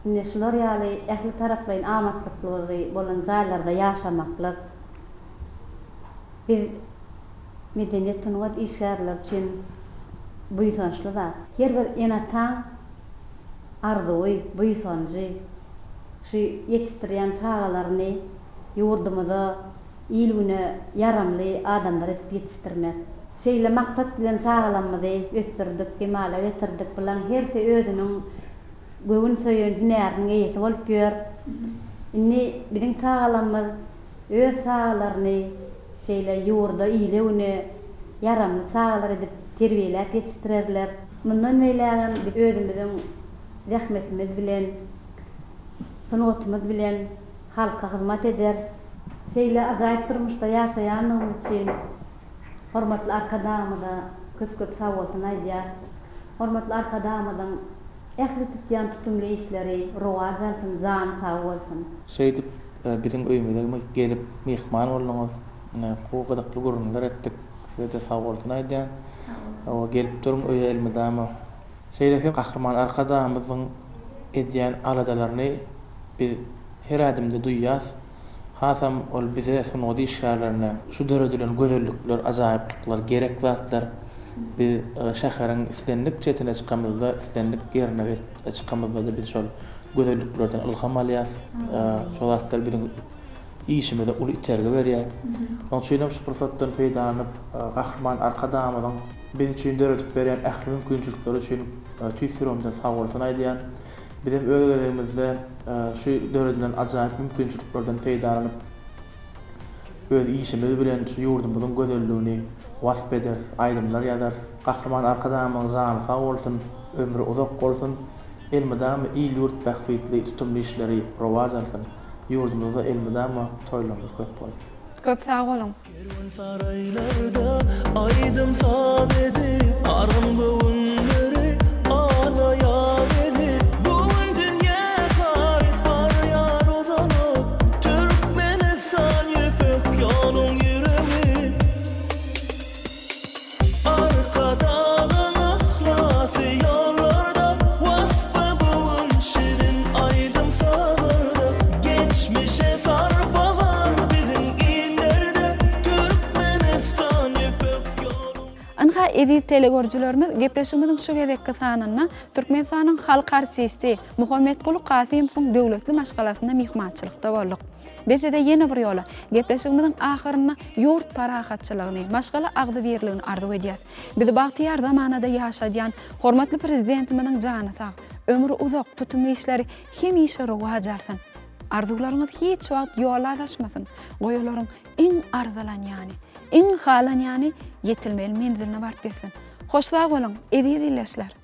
Ine, şular ýaly ähli taraplaýyn amatlyklary bolan jaýlarda ýaşamaklyk biz, medeniýet-sungat işgärleri üçin buýsançly zat. Her bir ene-ataň arzuwy, buýsanjy şu ýetişdirýän çagalaryny ýurdumyza il-güne ýaramly adamlar edip ýetişdirmek. Şeýle maksat bilen çagalarymyzy ösdürdik, kemala getirdik. Bulaň hersi özüniň göwün söýen hünäriniň eýesi bolup ýör. Indi biziň çagalarymyz öz çagalaryny şeýle ýurda, ile-güne ýaramly çagalar edip terbiýeläp ýetişdirerler. Mundan beýlägem biz özümiziň zähmetimiz bilen, sungatymyz bilen halka hyzmat ederis. Şeýle ajaýyp durmuşda ýaşaýanlygymyz üçin hormatly Arkadagymyza köp-köp sagbolsun aýdýarys. Hormatly Arkadagymyzyň ähli tutýan tutumly işleri rowaç alsyn, jany sag bolsun! Şeýdip, biziň öýümize gelip myhman bolduňyz. Ine, gowy gyzykly gürrüňler etdik. Size-de sagbolsun aýdýan. Hawa, gelip duruň öýe elmydama. Şeýle hem Gahryman Arkadagymyzyň edýän aladalaryny biz her ädimde duýýas. Hasam ol bize, sungat işgärlerine şu döredilen gözellikler, ajaýyplyklar gerek zatlar. Biz şäheriň islendik çetine çykamyzda, islendik ýerine çykamyzda-da biz şol gözelliklerden ylham alýas. Şol zatlar biziň işimize uly itergi berýär. Şonuň üçin hem şu pursatdan peýdalanyp, Gahryman Arkadagymyzyň biz üçin döredip berýän ähli mümkinçilikleri üçin tüýs ýüregimden sagbolsun aýdýan. Bizem öz gezegimizde şu döredilen ajaýyp mümkinçiliklerden peýdalanyp, öz işimiz bilen şu ýurdumyzyň gözelligini wasp ederis, aýdymlar ýazarys. Gahryman Arkadagymyzyň jany sag bolsun, ömri uzak bolsun, elmydama il-ýurt bähbitli tutumly işleri rowaç alsyn, ýurdumyzda elmydama toýlarymyz köp bolsun! Köp sag boluň. Kerwensaraýlarda aýdym-saz edip, Argyn göwünleri ala-ýaz edip, Bu gün dünýä sary barýar uzalyp, Türkmenistan ýüpek ýoluň ýüregi. Eziz telegörüjilerimiz, gepleşigimiziň şu gezekki sanynda Türkmenistanyň halk artisti Muhammetguly Kasymowyň döwletli maşgalasynda myhmançylykda bolduk. Biz size ýene bir ýola gepleşigimiziň ahyrynda ýurt parahatçylygyny, maşgala agzybirligini arzuw edýäs. Bizi bagtyýar zamanada ýaşadýan hormatly Prezidentimiziň jany sag, ömri uzak, tutumly işleri hemişe rowaç alsyn. Arzuwlaryňyz hiç wagt ýola azaşmasyn, goý olaryň iň arzylanýany, iň halanýany ýetilmeli menziline baryp ýetsin. Hoş sag boluň, eziz ildeşler!